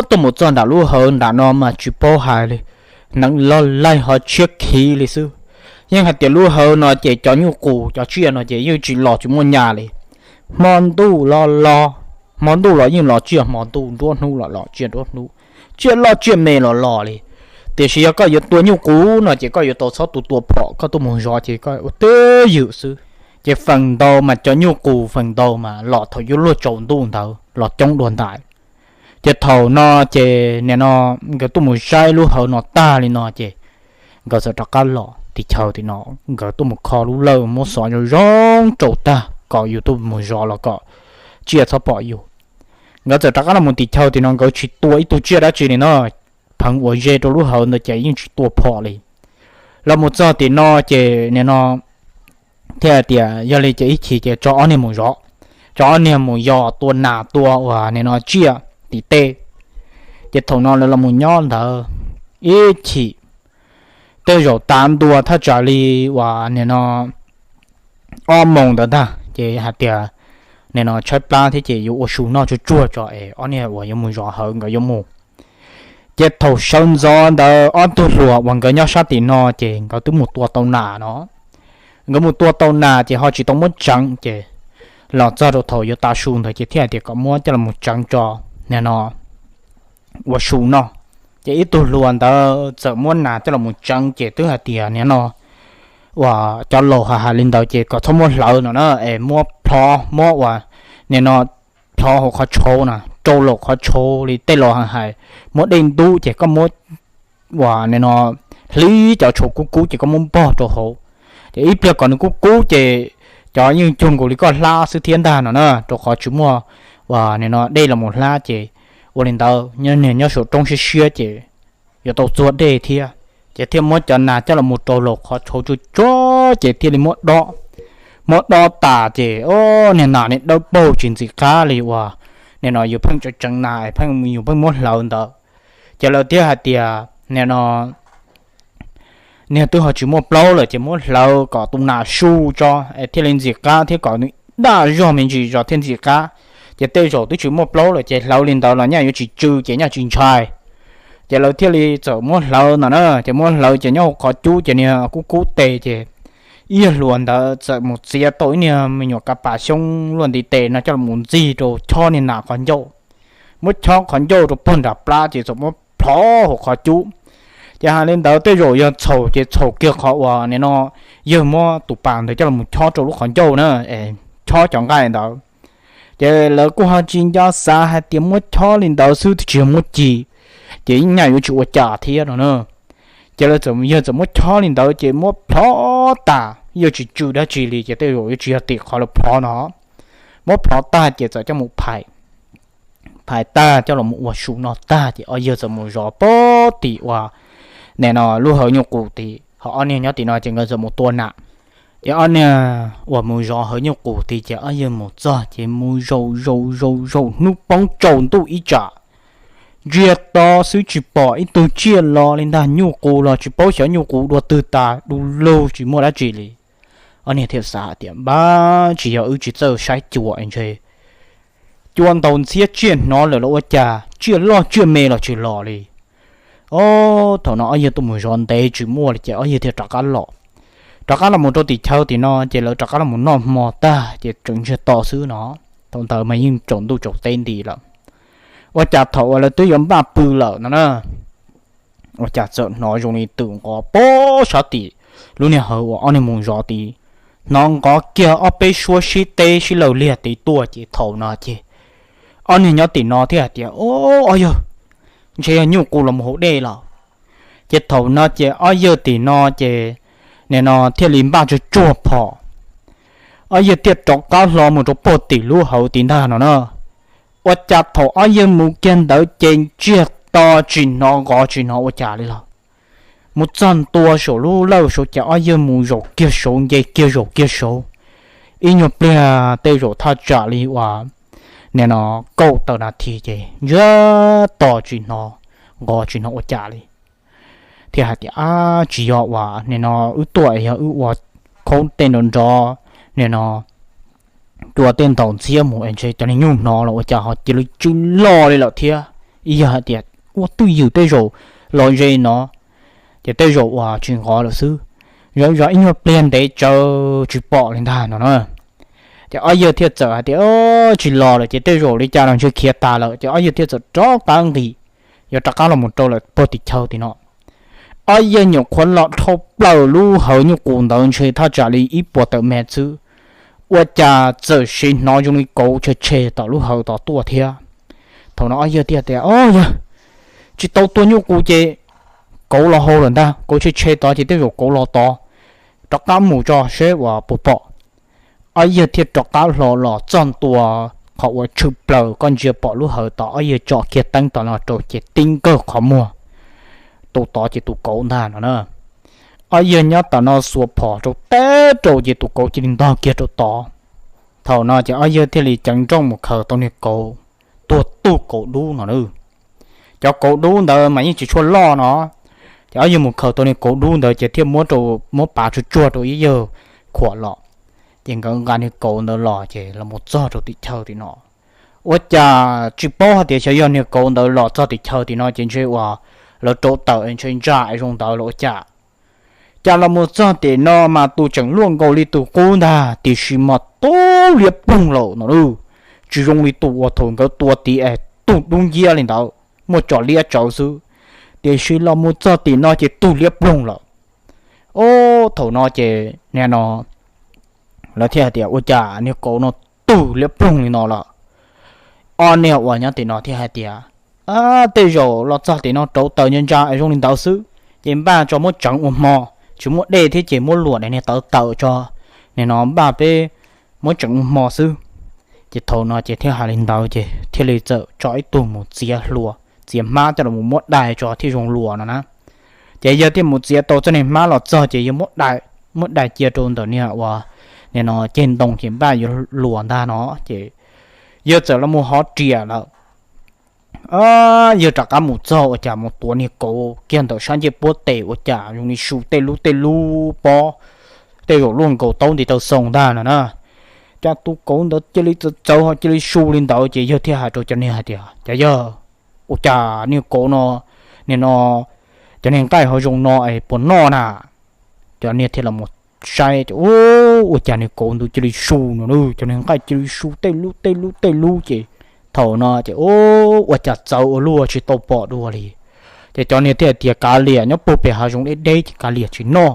Tuaj mus txog nram lub hawv nram no mas tsis paub hais li, neev log laig ho tshiab khiv li xwb. Yeej hais tias lub hawv no ces cov nyuj qus cov tsiaj no ces yeej tsis los tsis muaj nyas li. Hmo ntuj los los, hmo ntuj los yeej los tsiaj hmo ntuj, nruab hnub los los tsiaj nruab hnub, tsiaj loj tsiaj me los los li. Tiam sis yog koj yuav tua nyuj qus no ces koj yuav tau txhob tu tua phom, koj tuaj mus zov ces koj ua twj ywm xwb. Ces feem ntau mas cov nyuj qus feem ntau mas los thaum yuav luag tsaus ntuj ntawd los coob dua ntais. Ces thaum no ces nim no nkawd tuaj mus saib lub hawv no tag li no ces nkawd txawm rov qab los tim chaw tim no, nkawd tuaj mus kho lub lawj muab xov zoo zoo rau tag kom yus tuaj mus zov los kom tsiaj txhob pom yus. Nkawd txawm rov qab los mus tim chaw tim no, nkawd tsis tua ib tug tsiaj dab tsi li no, pheev ua ze rau lub hawv ntawd ces yeej tsis tua phom li. Los mus txog tim no ces nim no thiaj hais tias yog li ces ib chim ces tso ob niag mus zov, tso ob niag mus yos tua nas tua uas nim no tsiaj tim tej. Ces thaum no lawv los mus nyob ntawd ib chim, tej zaum tav ntua thaj tsam li uas nim no ob moos ntawd ntag ces hais tias nim no tshaib plab thiab ces yuav ua su noj tsuag tsuag tso es ob niag uas yuav mus zov hawv nkawd yuav mus. Ces thaum sawv ntxov ntawd ob tug hluas uas nkawd nyob sab tim no ces nkawd twb mus tua tau nas no. Nkawd mus tua tau nas ces ho tsis tau muab tseev ces los txog rau thaum yuav tav su ntawd ces thiaj hais tias kom muab coj los mus tseev tso nim no ua su noj. Ces ib tug hluas ntawd txawm muab nas coj los mus tseev ces twb hais tias nim no uas cov laus hais hais li ntawd ces kom txhob muab hlawv no na, es muab plhov, muab uas nim no plhov hauv qhov tshauv na, rau laum qhov tshauv li tej laus hais, muab dej ntub ces koj muab uas nim no hlib cov tshauv kub kub ces koj muab npog rau hauv. Ces ib pliag kom nws kub kub ces cov yeej cuag nkaus li koj hlab xwb thiab ntag no na, rau qhov tsis muaj uas nim no dej los mus hlab ces ua li ntawd nyob niag nyob saum roob siab siab ces yuav tau txuag dej thiab. Ces thiaj muab cov nas coj los mus rau laum qhov tshauv tsuag tsuag ces thiaj li muab dob. Muab dob tas ces o, niag nas niag dawb paug tsis ntxim qab li uas nim no yus pheej tseev tseev nas pheej yus pheej muab hlawv ntawd. Ces lawv thiaj hais tias nim no niag twb ho tsis muaj plaub lawm ces muab hlawv kom tus nas su tso es thiaj li ntxim qab thiab kom nws daj zog me ntsis zog thiaj ntxim qab. Ces tej zaum twb tsis muaj plaub lawm ces hlawv li ntawd los nyaj yuav tsis tsw ces nyaj tsis ntshai. Ces lawv thiaj li txawm muab hlawv no na, ces muab hlawv ces nyob hauv qhov cub ces niag kub kub tes ces ib yawg hluas ntawd txawm mus txiav tau ib niag me nyuam kav pas xyoob luaj ntiv tes no coj los mus ntxig rau chob niag nas qhov ncauj. Muab chob qhov ncauj rau puag nram plab ces txawm muab plhov hauv qhov cub. Ces hais li ntawd tej zaum yog txhaum ces txhaum kiag qhov uas nim no yawg muab tus pas ntawd coj los mus chob rau lub qhov ncauj na, es chob cov nqaij ntawd. Ces lawv kuj ho tsis nco xav hais tias muab chob li ntawd xwb twb tsis yog muab ci, ces nyaj yuav tsis ua cas thiab no na. Ces lawv txawm, yawg txawm muab chob li ntawd ces muab plhov tas, yawg tsis tsw dab tsi li ces tej zaum yuav tsis yog tim qhov lawv plhov no. Muab plhov tag ces txawm coj mus phais, phais tag coj los mus ua su no tag ces ob yawg txawm mus zov pem tim uas nim no lub hawv nyuj qus tid, ho ob niag nyob tim no ces nkawd txawm mus tua nas. Ces ob niag uas mus zov hawv nyuj qus tid ces ob yawg mus txog ces mus zaum zaum zaum zaum hnub poob tsaus ntuj ib tsam, ntsiag to xwb tsis pom ib tug tsiaj los li ntag, nyuj qus los tsis paub xyov nyuj qus dua twg tas, du lug tsis muaj dab tsi li. Ob niag thiaj xav hais tias npab tsis yog wb tsis txawj saib cua es ntshe cua ntaus ntxhiab tsiaj hnov lawm los ua cas, tsiaj loj tsiaj me los tsis los li. Ob, thaum no ob yawg tuaj mus zov ntev tsis muaj li ces ob yawg thiaj rov qab los. Rov qab los mus rau tim chaw tim no ces lawv rov qab los mus noj hmo tag ces tseem ntsiag to xwb no. Thaum ntawd mas yeej tsaus ntuj tsaus teb nti lawm. Ua cas thaum uas lawv twb yuav npaj pw lawm no na, ua cas txawm hnov zoo li twm nqov pob sab tim lub niag hawv uas ob niag mus zov tid. Hnov nqov kiag ob peb suab sib teb sib law liag tid tuaj ces thaum no ces ob niag nyob tim no thiaj hais tias, o, ob yawg, ntshe yog nyuj qus los mus haus dej lawm. Ces thaum no ces ob yawg tim no ces nim no thiaj li npaj tsuag tsuag phom, ob yawg thiaj rov qab hlo mus rau puag tim lub hawv tid ntag no na. Ua cas thaum ob yawg mus kiag ntawd ces ntsiag to tsis hnov nqov tsis hnov ua cas li los. Mus txog ntua saum lub lawj saud ces ob yawg mus zaum kiag saud nce kiag zaum kiag saud, ib nyuag pliag tej zaum thaj tsam li uas nim no kaum tawm nas this ces ntsiag to tsis hnov nqov tsis hnov ua cas li. Thiaj hais tias, ab, tsis yog uas nim no wb tuaj es yog wb ua khoob tej nrov nrov, nim no cua tej ntaus ntxhiab mus es ntshe cov niag nyuj hnov los ua cas ho cia li tsw loj li lawm thiab. Ib yawg hais tias ua twj ywm tej zaum los ze no, ces tej zaum uas tsis nqov lawm xwb. Zov zov ib nyuag pliag ntev tsawv tsis pom li ntag no na. Ces ob yawg thiaj txawm hais tias tsis los lawm ces tej zaum li cas los ntshe khiav tas lawm, ces ob yawg thiaj txawm rov qab nqis, yuav rov qab los mus rau lawm puag tim chaw tim no. Ob yawg nyuam qhuav los dhau plaws lub hawv nyuj qus ntawd ntshe thaj tsam li ib puas tawm mev xwb, ua cas txawm sim hnov zoo li kauv tshe tshe tom lub hawv tod tuaj thiab. Thaum no ob yawg thiaj tias, O yawg, tsis tau tua nyuj qus ces kauv los hauv lawm ntag, kauv tshe tshe tod ces tej zaum kauv los tod, rov qab mus tso seb uas puas pom. Ob yawg thiaj rov qab hlo los txog ntua qhov uas tshwm plaws, koj ntsia pom lub hawv tod, ob yawg tsom kiag teeb tom no rau ces tib nkawg qhov muag, tus tod ces tus kauv ntag no na. Ob yawg nyob tom no xuas phom rau teb rau ces tus kauv cia li ntog kiag rau tod. Thaum no ces ob yawg thiaj li ceev nrooj mus khaws tau niag kauv, tuag tug kauv dub no na. Cov kauv dub ntawd mas yeej tsis tshua loj no, ces ob yawg mus khaws tau niag kauv dub ntawd ces thiaj muab rau, muab pav tsuag tsuag rau ib yawg khuam los. Ces nkawd nqa niag kauv ntawd los ces los mus txog rau tim chaw tim no, ua cas tsis paub hais tias xyov yog niag kauv ntawd los txog tim chaw tim no ces ntshe uas lawv rauv taws ntshe ntsa es zoo ntawd los ua cas. Cas los mus txog tim no mas tus tseem luaj nkaus li tus qub ntag, tiam sis mas tug liab ploog lawm no. Tsis zoo li tus uas thaum nkawd tua tid es tug dub nciab li ntawd, muaj tso liab tsawv xwb, tiam sis los mus txog tim no ces tug liab ploog lawm. Ob, thaum no ces nim no lawv thiaj hais tias ua cas niag kauv no tug liab ploog li no lawm. Ob niag uas nyob tim no thiaj hais tias, Tej zaum los txog tim no rauv taws ntsa ntsa es zoo li ntawd xwb, ces npaj tso muab tseev ua hmo, tsis muaj dej thiab ces muab luam daim niag tawv tawm tso, nim no npaj peb muab tseev ua hmo xwb. Ces thaum no ces thiaj hais li ntawd ces thiaj li txawm tso ib tug mus txiav hlua, txiav hmab coj los muab dai tso thiaj zoo luam no na. Ces yawg thiaj mus txiav tau txoj niag hmab los txog ces yawg muab dai, muab dai cia rau ntawm niag uas nim no ceg ntoo ces npaj yuav luam ntag no. Ces yawg txawm los mus hov riam lawm. Yawg rov qab mus txog ua cas mus tuav niag kauv kiag ntawm sab ncej puab tes ua cas zoo li su tej lub tej lub pob, tej zaum luaj nkaus taub nti taw xoo ntag no na. Cas tus kauv ntawd cia li txawv txawv ho cia li su li ntawd ces yawg thiaj hais rau cov niag hais tias, Cov yawg, ua cas niag kauv no, nim no cov niag nqaij ho zoo no es puas noj na? Cov niag thiaj los saib, Ua cas niag kauv ntawd cia li su no, cov niag nqaij cia li su tej lub tej lub tej lub ces thaum no ces ua cas txawv ua luaj tsis tau pom dua li. Ces cov niag thiaj tias, Kav liam, nyob puag pem hav zoov deb deb ces kav liam tsis noj.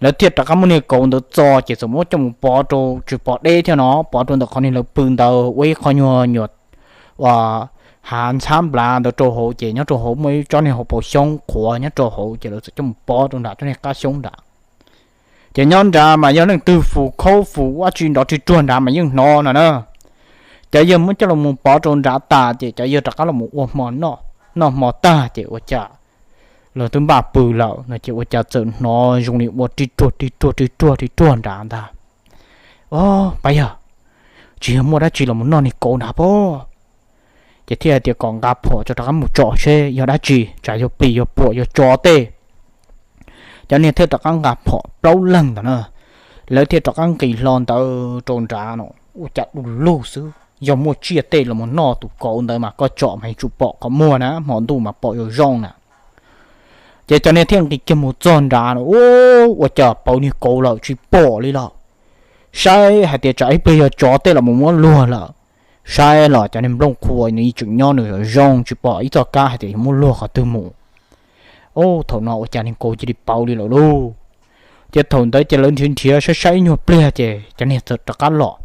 Lawv thiaj rov qab muab niag kauv ntawd txo ces txawm muab coj mus pov rau, tsis pov deb thiab no, pov rau ntawm qhov niag lawv pw ntawd ua ib qho nyuag nyuam hav ntxhab nplav ntawd rau hauv ces nyob rau hauv muaj ib tsob niag hauv paus xyoob qhuav nyob rau hauv ces lawv txawm coj mus pov rau nram tsob niag qab xyoob nrad. Ces nyob nrad mas yog leej twg fus khaub fus ua dab tsi nrov rig ruag nrad mas yeej hnov no na. Cov yawg muab coj los mus pov rau nrad tas ces cov yawg rov qab los mus ua hmo noj, noj hmo tag ces ua cas lawv twb npaj pw lawm no ces ua cas txawm hnov zoo li ua rig ruag rig ruag rig ruag rig ruag nrad ntag. Ob, pab yawg, tsis yog muaj dab tsi los mus noj niag kauv nrad pob? Ces thiaj hais tias kom nqa phom tso rov qab mus tsom seb yog dab tsi, tsam yog plis yog puam yog tsov tej. Cov niag thiaj rov qab nqa phom plaub leeg ntawd na, lawv thiaj rov qab nqis hlo ntawd rau nrad no, ua cas du lug xwb, yog muaj tsiaj tej los mus noj tus kauv ntawd mas koj tsom mas yuav tsum pom qhov muag na, hmo ntuj mas pom zoo zoo na. Ces cov niag thiaj nqis kiag mus txog nrad no, ua cas pauv niag kauv lawm tsis pom li lawm. Saib hais tias tsam ib pliag yog tsov tej los mus muab luag lawm. Saib los cov niag nplooj qhua nws yeej tseem nyob nws zoo zoo tsis pom ib txoj kab hais tias yuav muab luag qhov twg mus. Ub, thaum no ua cas niag kauv cia li pauv li lawm lauj. Ces thaum ntawd ces lawv nrhiav nrhiav saib saib ib nyuag pliag ces cov niag txawm rov qab los,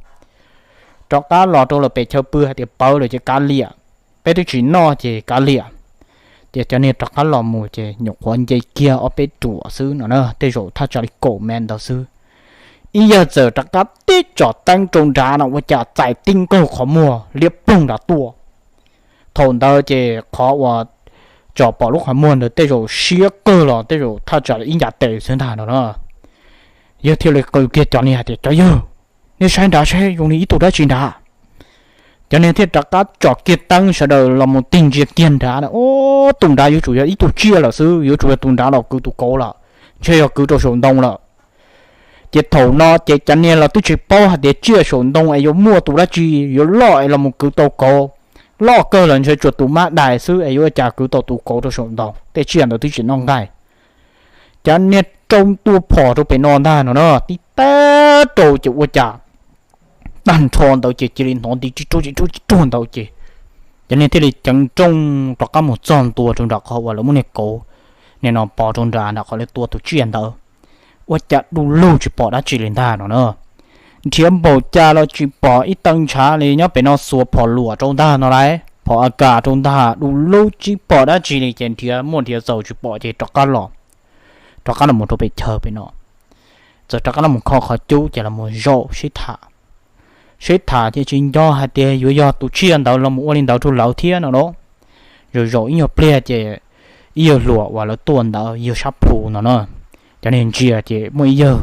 rov qab los rau lawm pem chaw pw hais tias pauv lawm ces kav liam, peb twb tsis noj ces kav liam. Ces cov niag rov qab los mus ces nyuam qhuav nce kiag ob peb ruam xwb no na, tej zaum thaj tsam li kaum mev ntawd xwb. Ib yawg txawm rov qab tib tsom teeb rau nrad no ua cas txais tib nkaug qhov muag liab ploog nrad tuaj. Thaum ntawd ces qhov uas tsom pom lub qhov muag ntawd tej zaum siab kawg los tej zaum thaj tsam li ib ncav tes xwb ntag no na. Yawg thiaj li qw kiag cov niag hais tias, Cov yawg, nej saib nrad saib zoo li ib tug dab tsi nrad. Cov niag thiaj rov qab tsom kiag teeb sawv daws los mus tig ntsia kiag nrad na, ub, tus nrad yuav tsum yog ib tug tsiaj lawm xwb, yuav tsum yog tus nrad los kwv tus kauv lawm, ntshe yog kwv rau saum ntoo lawm. Ces thaum no ces cov niag los twb tsis paub hais tias tsiaj saum ntoo es yuav muaj tus dab tsi yuav loj es los mus kwv tau kauv. Loj kawg los ntshe tsuas tus mab dais xwb es yuav ua cas kwv tau tus kauv rau saum ntoo, tej tsiaj ntawd twb tsis noj nqaij. Cov niag rau tua phom rau pem no ntag no na, tib tag rau ces ua cas tag nrho ntawd ces cia li hnov nti tsis ruag tsis ruag tsis ruag ntawd ces cov niag thiaj li ceev nrooj rov qab mus txog ntua rau nram qhov uas lawv muab niag kauv nim no pov rau nram nram qhov lawv tua tus tsiaj ntawd. Ua cas du lug tsis pom dab tsi li ntag no na. Nrhiav npaum cas los tsis pom ib tee ntshav li nyob pem no xuas phom luam rau ntag no lauj, phom a kas rau ntag, du lug tsis pom dab tsi li ces nrhiav muaj nrhiav txaus tsis pom ces rov qab los, rov qab los mus rau pem chaw pem no. Txawm rov qab los mus kho qhov cub ces los mus zaum sib tham, sib tham ces tsis nco hais tias yuav yog tus tsiaj ntawd los mus ua li ntawd rau lawv thiab no lauj. Zaum zaum ib nyuag pliag ces ib yawg hluas uas lawv tuaj ntawd, yawg Sab Plhu no na, cov niag ntsia ces muaj ib yawg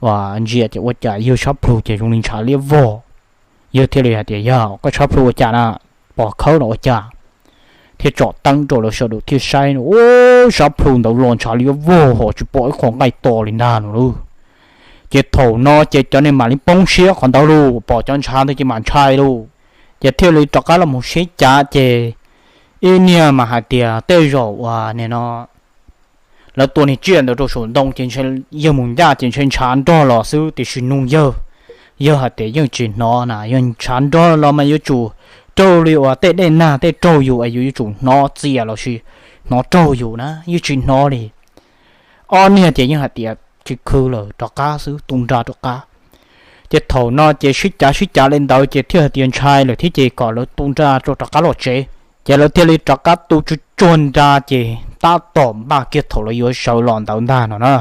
uas ntsia ces ua cas yawg Sab Plhu ces zoo li ntshav liab vog. Yawg thiaj li hais tias, Yog koj Sab Plhu ua cas na? Pom khawb los ua cas? Thiaj tsom teeb rau lawv sawv daws thiaj saib no, ub, Sab Plhu ntawd los ntshav liab vog ho tsis pom ib qho nqaij to li ntag no lauj. Ces thaum no ces cov niag mam li poob siab qhov ntawd lauj, pom cov ntshav ntawd ces mam ntshai lauj. Ces thiaj li rov qab los mus sib cav ces ib niag mas hais tias tej zaum uas nim no lawv tua niag tsiaj ntawd rau saum ntoo ces ntshe yawg mus ncaj ces ntshe ntshav nrog los xwb, tiam sis nug yawg, yawg hais tias yeej tsis hnov na, yog ntshav nrog los mas yuav tsum raug li uas tej dej nag tej raug yus es yus yuav tsum hnov txias lossis hnov raug yus na, yeej tsis hnov li. Ob niag ces yeej hais tias tsis khwv lawm, rov qab xwb, tu nra rov qab. Ces thaum no ces sib cav sib cav li ntawd ces thiaj hais tias ntshai lawm thiab ces kom lawv tu nra rau rov qab los tsev. Ces lawv thiaj li rov qab tu tsuag tsuag nra ces tab tom npaj kiag thaum lawv yuav sawv los ntawd ntag no na.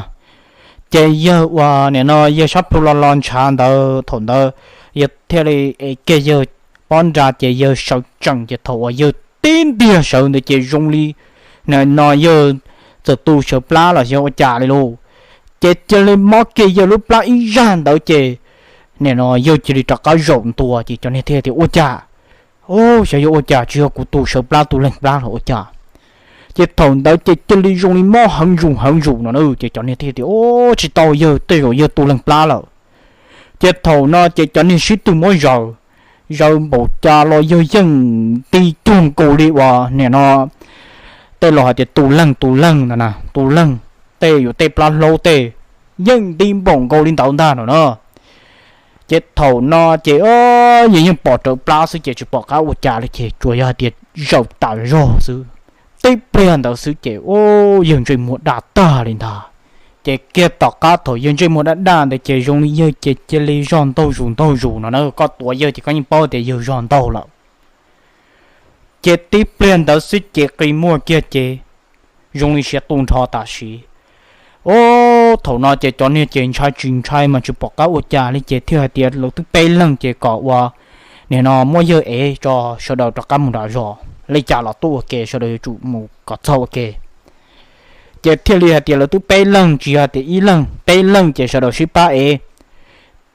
Ces yawg uas nim no yawg Sab Plhu los los ntshav ntawd thaum ntawd yawg thiaj li ev kiag yawg pob nra ces yawg sawv tsees ces thaum uas yawg tib ntiag sawv ntawd ces zoo li nim no yawg txawm tu sawv plab los xyov ua cas li lauj. Ces cia li mob kiag yawg lub plab ib zaj ntawd ces nim no yawg cia li rov qab zaum ntua ces cov niag thiaj tias, Ua cas? Xyov yog ua cas, tsis yog kuv tu sawv plab tu leeg plab los ua cas? Ces thaum ntawd ces cia li zoo li mob heev zus heev zus no na, ces cov niag thiaj tias, Ub, tsis tau yawg, tej zaum yawg tu leeg plab lawm. Ces thaum no ces cov niag sib tw muab zaws, zaws npaum cas los yawg yeej nti cuag nkaus li uas nim no tej laus hais tias tu leeg tu leeg ntawd na, tu leeg tej yuav tej plab hlaub tej yeej nti npaum nkaus li ntawd ntag no na. Ces thaum no ces yawg yeej pom rawv plab xwb ces tsis pom qab ua cas li ces tsuas yog hais tias zaws tas zog xwb. Tib pliag ntawd xwb ces ub, yawg ntsej muag daj tag li ntag. Ces kiag tom qab thaum yawg ntsej muag daj daj ntawd ces zoo li yawg ces cia li zog ntaug zus ntaug zus no na, koj tuav yawg ces koj yeej paub tias yawg zog ntaug lawm. Ces tib pliag ntawd xwb ces qi muag kiag ces zoo li siav tu nrho tam sim. Ub, thaum no ces cov niag ces ntshai tsis ntshai mas tsis pom qab ua cas li ces thiaj hais tias lawv twb peb leeg ces kom ua nim no muab yawg ev tso, sawv daws rov qab mus nram zos, li cas los tuaj ua ke, sawv daws yuav tsum mus kom txog ua ke. Ces thiaj li hais tias lawv twb peb leeg, tsis yog tias ib leeg, peb leeg ces sawv daws sib pab ev.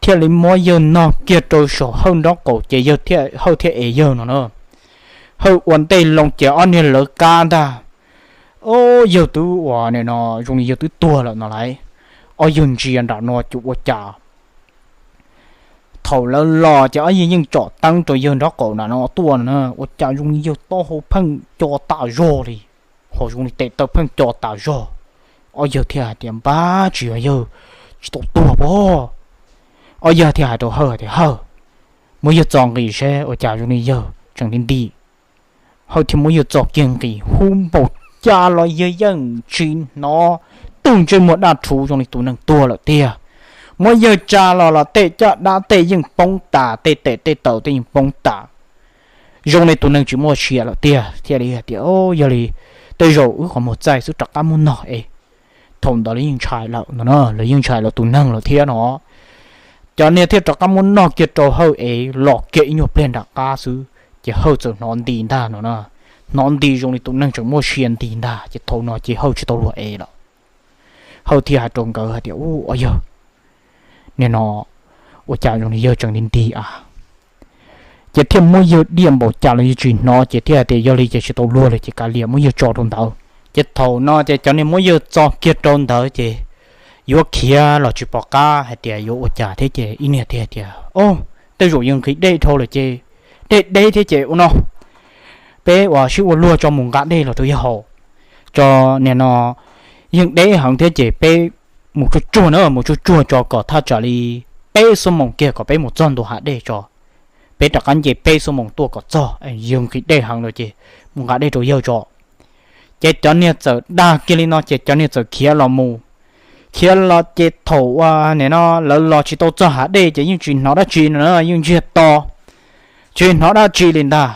Thiaj li muab yawg nog kiag rau saum Hawj nraub qaum ces yawg, Hawj thiaj ev yawg no na. Hawj ua ntej loo ces ob niag lawv kab ntag. Ub, yawg twb ua nim no zoo li yawg twb tuag lawm no lauj. Ob yawg ntsia nram no ces ua cas thaum lawv los ces ob yawg yeej tsom teeb rau yawg nraub qaum nram no tuaj no na, ua cas zoo li yawg taub hau pheej co tas zog li, ho zoo li tes taw pheej co tas zog. Ob yawg thiaj hais tias, Npab, tsis yog yawg tsis tau tuag pob? Ob yawg thiaj hais rau Hawj hais tias, Hawj, muab yawg txo nqis seb ua cas zoo li yawg tseem nti nti. Hawj thiaj muab yawg txo kiag nqis, hu npaum cas los yawg yeej tsis hnov, twb ntsej muag daj rhuv zoo li tus neeg tuag lawm tiag. Muab yawg tsa los los tej caj dab tej yeej poob tas, tej tes tej taw tej yeej poob tas, zoo li tus neeg tsis muaj sia lawm tiag. Thiaj li hais tias, Yog li tej zaum wb qhov muag txaij xwb, rov qab muab nog es. Thaum ntawd lawv yeej ntshai lawm no, lawv yeej ntshai lawv tus neeg lawm thiab no. Cov niag thiaj rov qab muab nog kiag rau Hawj es los kiag ib nyuag pliag nram qab xwb ces Hawj txawm hnov nti ntag no na. Hnov nti zoo li tus neeg tseem muaj sia nti ntag ces thaum no ces Hawj tsis tau luag ev lawm. Hawj thiaj hais rau nkawd hais tias, Ub, ob yawg, nim no ua cas zoo li yawg tseem nti nti a? Ces thiaj muab yawg diaj npaum cas los yawg tsis hnov ces thiaj hais tias, Yog li ces tsis tau luag lawm ces kav liam, muab yawg tso rau ntawd. Ces thaum no ces cov niag muab yawg txo kiag rau ntawd ces yuav khiav los tsis pom qab hais tias yuav ua cas thiab ces ib niag thiaj tias, Au, tej zaum yawg nqhis dej dhau lawm ces dej deb thiab ces ua no, peb ua sib ua luag tso mus nqa dej los rau yawg haus tso. Nim no yeej deb heev thiab ces peb mus tsuag tsuag na, mus tsuag tsuag tso kom thaj tsam li peb xuab moos kiag kom peb mus txog ntua hav dej tso. Peb rov qab nce peb xuab moos tuaj kom txog, yawg nqhis dej heev lawm ces mus nqa dej rau yawg tso. Ces cov niag txawm dag kiag li no ces cov niag txawm khiav los mus, khiav los ces thaum uas nim no lawv los tsis tau txog hav dej ces yeej tsis hnov dab tsi no, yeej ntsiag to, tsis hnov dab tsi li ntag.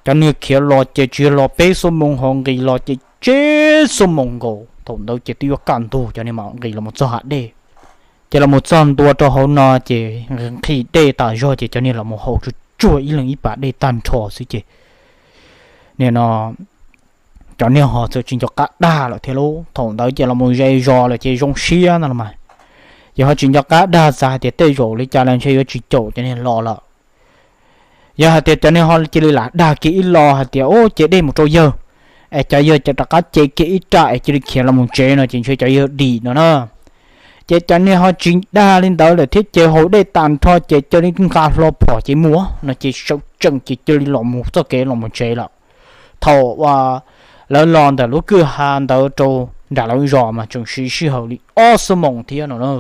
Cov niag khiav los ces tsis yog los peb xuab moos, ho nqis los ces tsib xuab moos nkaus. Thaum ntawd ces twb yuav kaj ntug cov niag mam nqis los txog hav dej. Ces los mus txog ntua rau hauv no ces nqhis dej tas zog ces cov niag los mus haus tsuag tsuag ib leeg ib pas dej tag nrho xwb ces nim no cov niag ho txawm tsis nco qab dag lawm thiab lauj. Thaum ntawd ces los mus ze zos lawm ces zoo siab no los mas, ces ho tsis nco qab dag xav hais tias tej zaum li cas los ntshe yuav tsis caum cov niag los lawm. Yog hais tias cov niag ho cia li lam dag kiag ib los hais tias, Ub, ces dej mus rau yawg, es cov yawg ces rov qab ce kiag ib raj es cia li khiav los mus tsev no ces ntshe cov yawg dim no na. Ces cov niag ho tsis dag li ntawd lawm thiab ces haus dej tas nrho ces cia li nqa hlo phom ces mus no ces sawv tsees ces cia li los mus txoj kev los mus tsev lawm. Thaum uas lawv los ntawm lub kwj ha ntawd rau nram lawv zos mas tseem siv sij hawm li ob xuab moos thiab no na.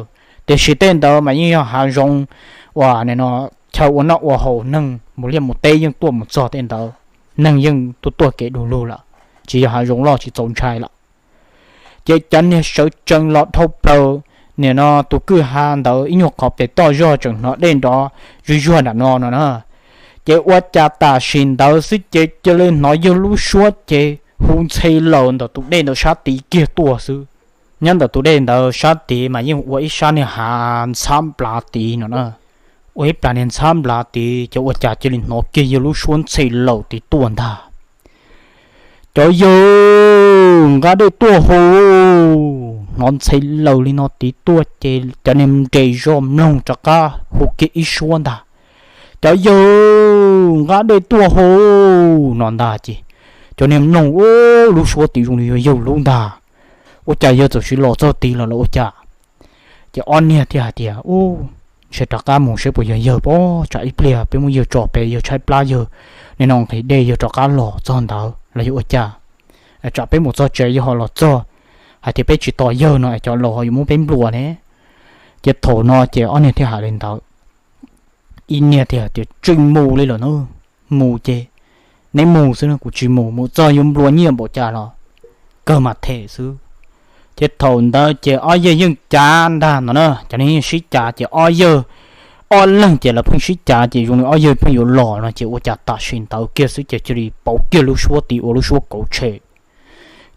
Tiam sis tej ntawd mas yeej yog hav zoov uas nim no chaw ua noj ua haus, neeg mus liaj mus teb yeej tuaj mus txog tej ntawd, neeg yeej tuaj tuaj kev du lug lawm, tsis yog hav zoov loj tsis txaus ntshai lawm. Ces cov niag sawv tsees los dhau plaws nim no tus kwj ha ntawd ib nyuag qhov pem toj zog tseem hnov dej nrov zuj zuag nram no no na. Ces ua cas tam sim ntawd xwb ces cia li hnov yawg lub suab ces hu ntxhe laws ntawm tus dej ntawd sab tid kiag tuaj xwb. Nyob ntawm tus dej ntawd sab tid mas yeej ua ib sab niag hav ntxhab nplav tid no na. Ua ib plas niag ntxhab nplav tid ces ua cas cia li hnov kiag yawg lub suab ntxhe laws tid tuaj ntag. Cov yawg, nqa dej tuaj hu. Hnov ntxhe laws li no tid tuaj ces cov niag nres zog mloog rov qab hu kiag ib suab ntag. Cov yawg, nqa dej tuaj hu no ntag ces cov niag mloog, Ub, lub suab tid zoo li yog yawg lub ntag. Ua cas yawg txawm sis los txog tid lawm los ua cas? Ces ob niag thiaj hais tias, Ub, ntshe rov qab mus seb puas yog yawg pob, tsam ib pliag peb muab yawg tso pem yawg tshaib plab yawg, nim no nqhis dej yawg rov qab los txog ntawd los yog ua cas? Tsam peb mus txog tsev yawg ho los txog hais tias peb tsis tos yawg no es cov laus ho yuav muab peb nplua ne. Ces thaum no ces ob niag thiaj hais li ntawd. Ib niag thiaj tias, Tseem mus li lawm na, mus ces neb mus xwb no, kuv tsis mus, mus txog yuav nplua nyiaj npaum cas los kawg mas them xwb. Ces thaum ntawd ces ob yawg yeej cav ntag no na, cov neeg yeej sib cav ces ob yawg, ob leeg ces lawv pheej sib cav ces zoo li ob yawg pheej yuav los no ces ua cas tam sim ntawd kiag xwb ces cia li pauv kiag lub suab tid ua lub suab kauv tshe.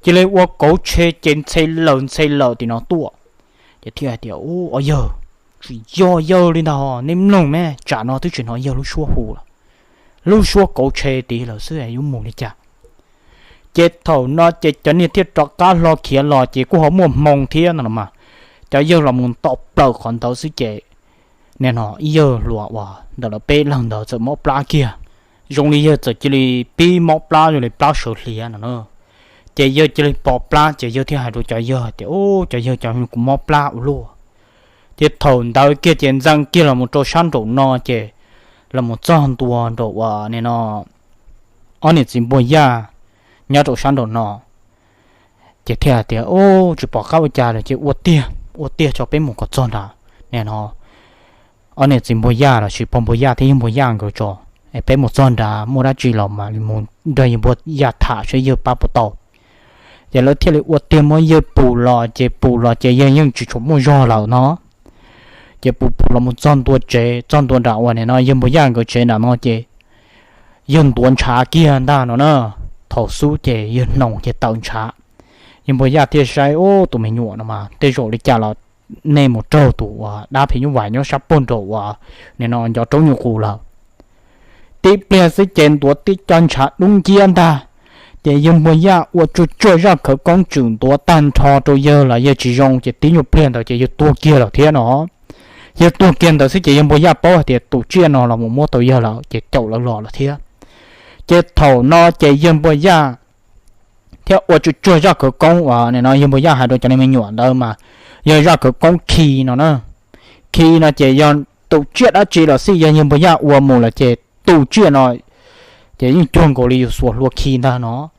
Cia li ua kauv tshe ces ntxhe laws ntxhe laws tim no tuaj. Ces thiaj hais tias, Ub, ob yawg, tsis yog yawg li ntag, neb mloog me, tsam no twb tsis hnov yawg lub suab hu lawm, lub suab kauv tshe tid lawm xwb yuav mus li cas? Ces thaum no ces cov niag thiaj rov qab hlo khiav los ces kuj ho muaj hmoo thiab no los mas, cov yawg los mus nto plaws qhov ntawd xwb ces nim no ib yawg hluas uas ntawm lawv peb leeg ntawd txawm mob plab kiag, zoo li yawg txawm cia li pib mob plab zoo li plab sawv hliav no na. Ces yawg cia li pom plab ces yawg thiaj hais rau cov yawg tias, Ub, cov yawg, cov kuv mob plab ua luaj. Ces thaum ntawd kiag ces ntxeev kiag los mus rau sab nraum no ces los mus txog ntua nraum uas nim no ob niam txiv npua yaj nyob rau sab nraum no. Ces thiaj hais tias, Ub, tsis pom qab ua cas lawm ces ua tiag, ua tiag tso peb mus kom txog nrad. Nim no ob niam txiv npua yaj los sis pog npua yaj thiab yawg npua yaj nkawd tso, es peb mus txog nrad muaj dab tsi los mas mus nrog yawg npua yaj tham seb yawg pab puas tau. Ces lawv thiaj li ua tiag muab yawg pus los ces pus los ces yawg yeej tsis tshua muaj zog lawm no. Ces pus pus los mus txog ntua tsev, txog ntua nram uas nim no yawg npua yaj nkawd tsev nram no ces yawg ntuav ntshav kiag ntag no na. Thaum xub ces yawg hnoos ces tawm ntshav. Yawg npua yaj thiaj saib, Ub, tus me nyuam no mas tej zaum li cas los nej mus raug tus uas dab phim nyuj vais nyob sab pog nraum uas nim no ncov roob nyuj qus lawm. Tib pliag xwb ces ntuav tib co ntshav dub nciab ntag. Ces yawg npua yaj ua tsuag tsuag zaj khawv koob tswm ntuav tag nrho rau yawg los yawg tsis zoo ces tib nyuag pliag ntawd ces yawg tuag kiag lawm thiab no. Yawg tuag kiag ntawd xwb ces yawg npua yaj paub hais tias tus tsiaj no los mus muab tau yawg lawm ces caum lawv los lawm thiab. Ces thaum no ces yawg npua yaj thiab ua tsuag tsuag zaj khawv koob uas nim no yawg npua yaj hais rau cov niag me nyuam ntawd mas yog zaj khawv koob khi no na. Khi no ces yog tus tsiaj dab tsi los xij, yog yawg npawg Yaj ua mus lawm ces tus tsiaj no ces yeej cuag nkaus li yus xuas hlua khi ntag no.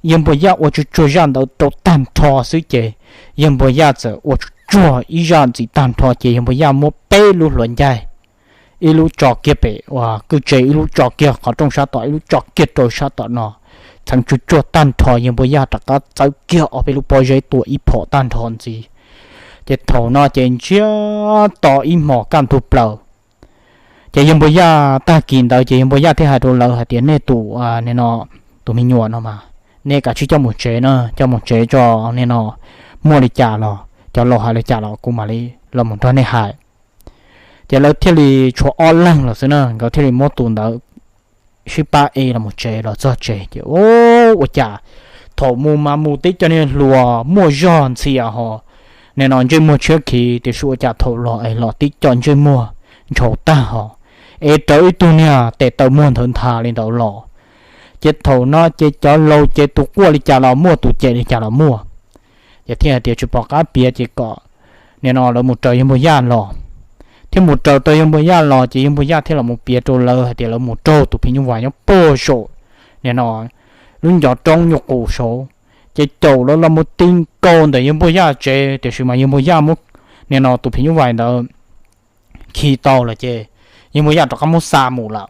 Yawg npawg Yaj ua tsuag tsuag zaj ntawd rau tag nrho xwb ces yawg npawg Yaj txawm ua tsuag tsuag ib zaj ntxiv tag nrho ces yawg npawg Yaj muab peb lub hlua ncaig, ib lub tso kiag pem uas kwj tse, ib lub tso kiag qhov rooj sab tom, ib lub tso kiag rau sab tom no, txheev tsuag tsuag tag nrho, yawg npawg Yaj rov qab txawb kiag ob peb lub pob zeb tua ib phom tag nrho ntxiv. Ces thaum no ces ntsiag to ib hmos kaj ntug plaws. Ces yawg npawg Yaj tag kis ntawd ces yawg npawg Yaj thiaj hais rau lawv hais tias, nej tus, nim no, tus me nyuam no mas nej kav tsij coj mus tsev na, coj mus tsev tso, nim no muaj li cas los cov laus hais li cas los kuv mam li los mus nrog nej hais. Ces lawv thiaj li tshuav ob leeg los xwb na, nkawd thiaj li muab tus ntawd sib pab es los mus tsev. Los txog tsev ces ua cas thaum mus mas mus tib co niag hluas muaj zog ntxhias ho, nim no ntsej muag tshiab khiv, tiam sis ua cas thaum los es los tib co ntsej muag ntshaus tag ho, es rawv ib tug niag tes taw muag nthawv nthav li ntawd los. Ces thaum no ces cov laus ces tus quaj li cas los muaj, tus cem li cas los muaj. Ces thiaj hais tias tsis pom qab piav ces kom nim no lawv mus raws yawg npawg Yaj los. Thiaj mus raws tau yawg npawg Yaj los ces yawg npawg Yaj thiaj los mus piav rau lawv hais tias lawv mus raug tus phim nyuj vais nyob puag saum nim no lub ncov roob nyuj qus saud. Ces caum lawv los mus ti nkaus ntawm yawg npawg Yaj tsev, tiam sis mas yawg npawg Yaj muab nim no tus phim nyuj vais ntawd khi tau lawm ces yawg npawg Yaj rov qab muab xa mus lawm.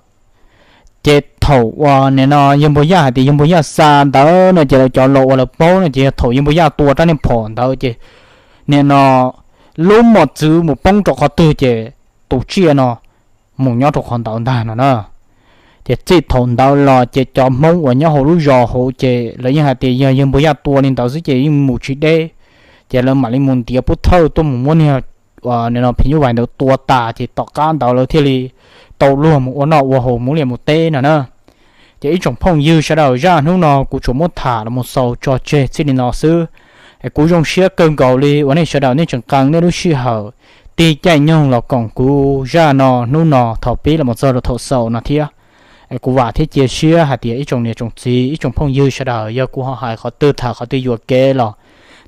Ces thaum uas nim no yawg npawg Yaj hais tias yawg npawg Yaj xa ntawd no ces lawv cov laus uas lawv paub no ces yog thaum yawg npawg Yaj tua rab niag phom ntawd ces nim no lub mos txwv mus poob rau qhov twg ces tus tsiaj no mus nyob rau qhov ntawd ntag no na. Ces txij thaum ntawd los ces cov Hmoob uas nyob hauv lub zos hauv ces lawv yeej hais tias yog yawg npawg Yaj tua li ntawd xwb ces yeej mus tsis deb. Ces lawv mam li mus ntiav pub thawj tuaj mus muab niag nim no phim nyuj vais ntawd tua tas ces tom qab ntawd lawv thiaj li tau luag mus ua noj ua haus mus liaj mus teb no na. Ces ib tsoom phooj ywg sawv daws, zaj hnub no kuv tsuas muab tham los mus xaus tso tseg txij li no xwb. Es kuv zoo siab kawg nkaus li uas nej sawv daws nej tseem qee nej lub sij hawm tig caij nyoog los koom kuv zaj no hnub no thaum pib los mus txog rau thaum xaus no thiab. Es kuv vam thiab cia siab hais tias ib tsoom niam tsoom txiv ib tsoom phooj ywg sawv daws yog kuv ho hais qhov twg tham qhov twg yuam kev los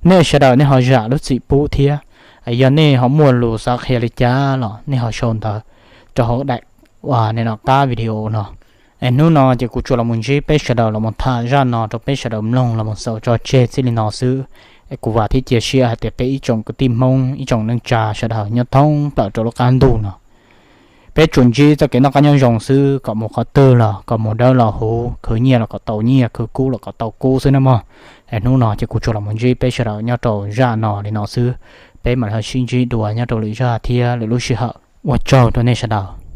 nej sawv daws nej ho zam lub txim pub thiab. Yog nej ho muaj lus xav qhia li cas los nej ho sau ntawv rau hauv daim nim no qab video no. Es hnub no ces kuv tsuas los mus ntsib peb sawv daws los mus tham zaj no rau peb sawv daws mloog los mus xaus tso tseg txij li no xwb. Es kuv vam thiab cia siab hais tias peb ib tsoom kwv tij Hmoob ib tsoom neej tsa sawv daws nyob thoob plaws rau lub qab ntuj no peb tsuas ntsib txoj kev noj qab nyob zoo xwb, kom mus qhov twg los kom mus dawb los huv, khwv nyiaj los kom tau nyiaj, khwv kub los kom tau kub xwb nawb mog. Es hnub no ces kuv tsuas los mus ntsib peb sawv daws nyob rau zaj no li no xwb. Peb mam li ho sib ntsib dua nyob rau lwm zaj thiab lwm lub sij hawm. Ua tsaug rau nej sawv daws.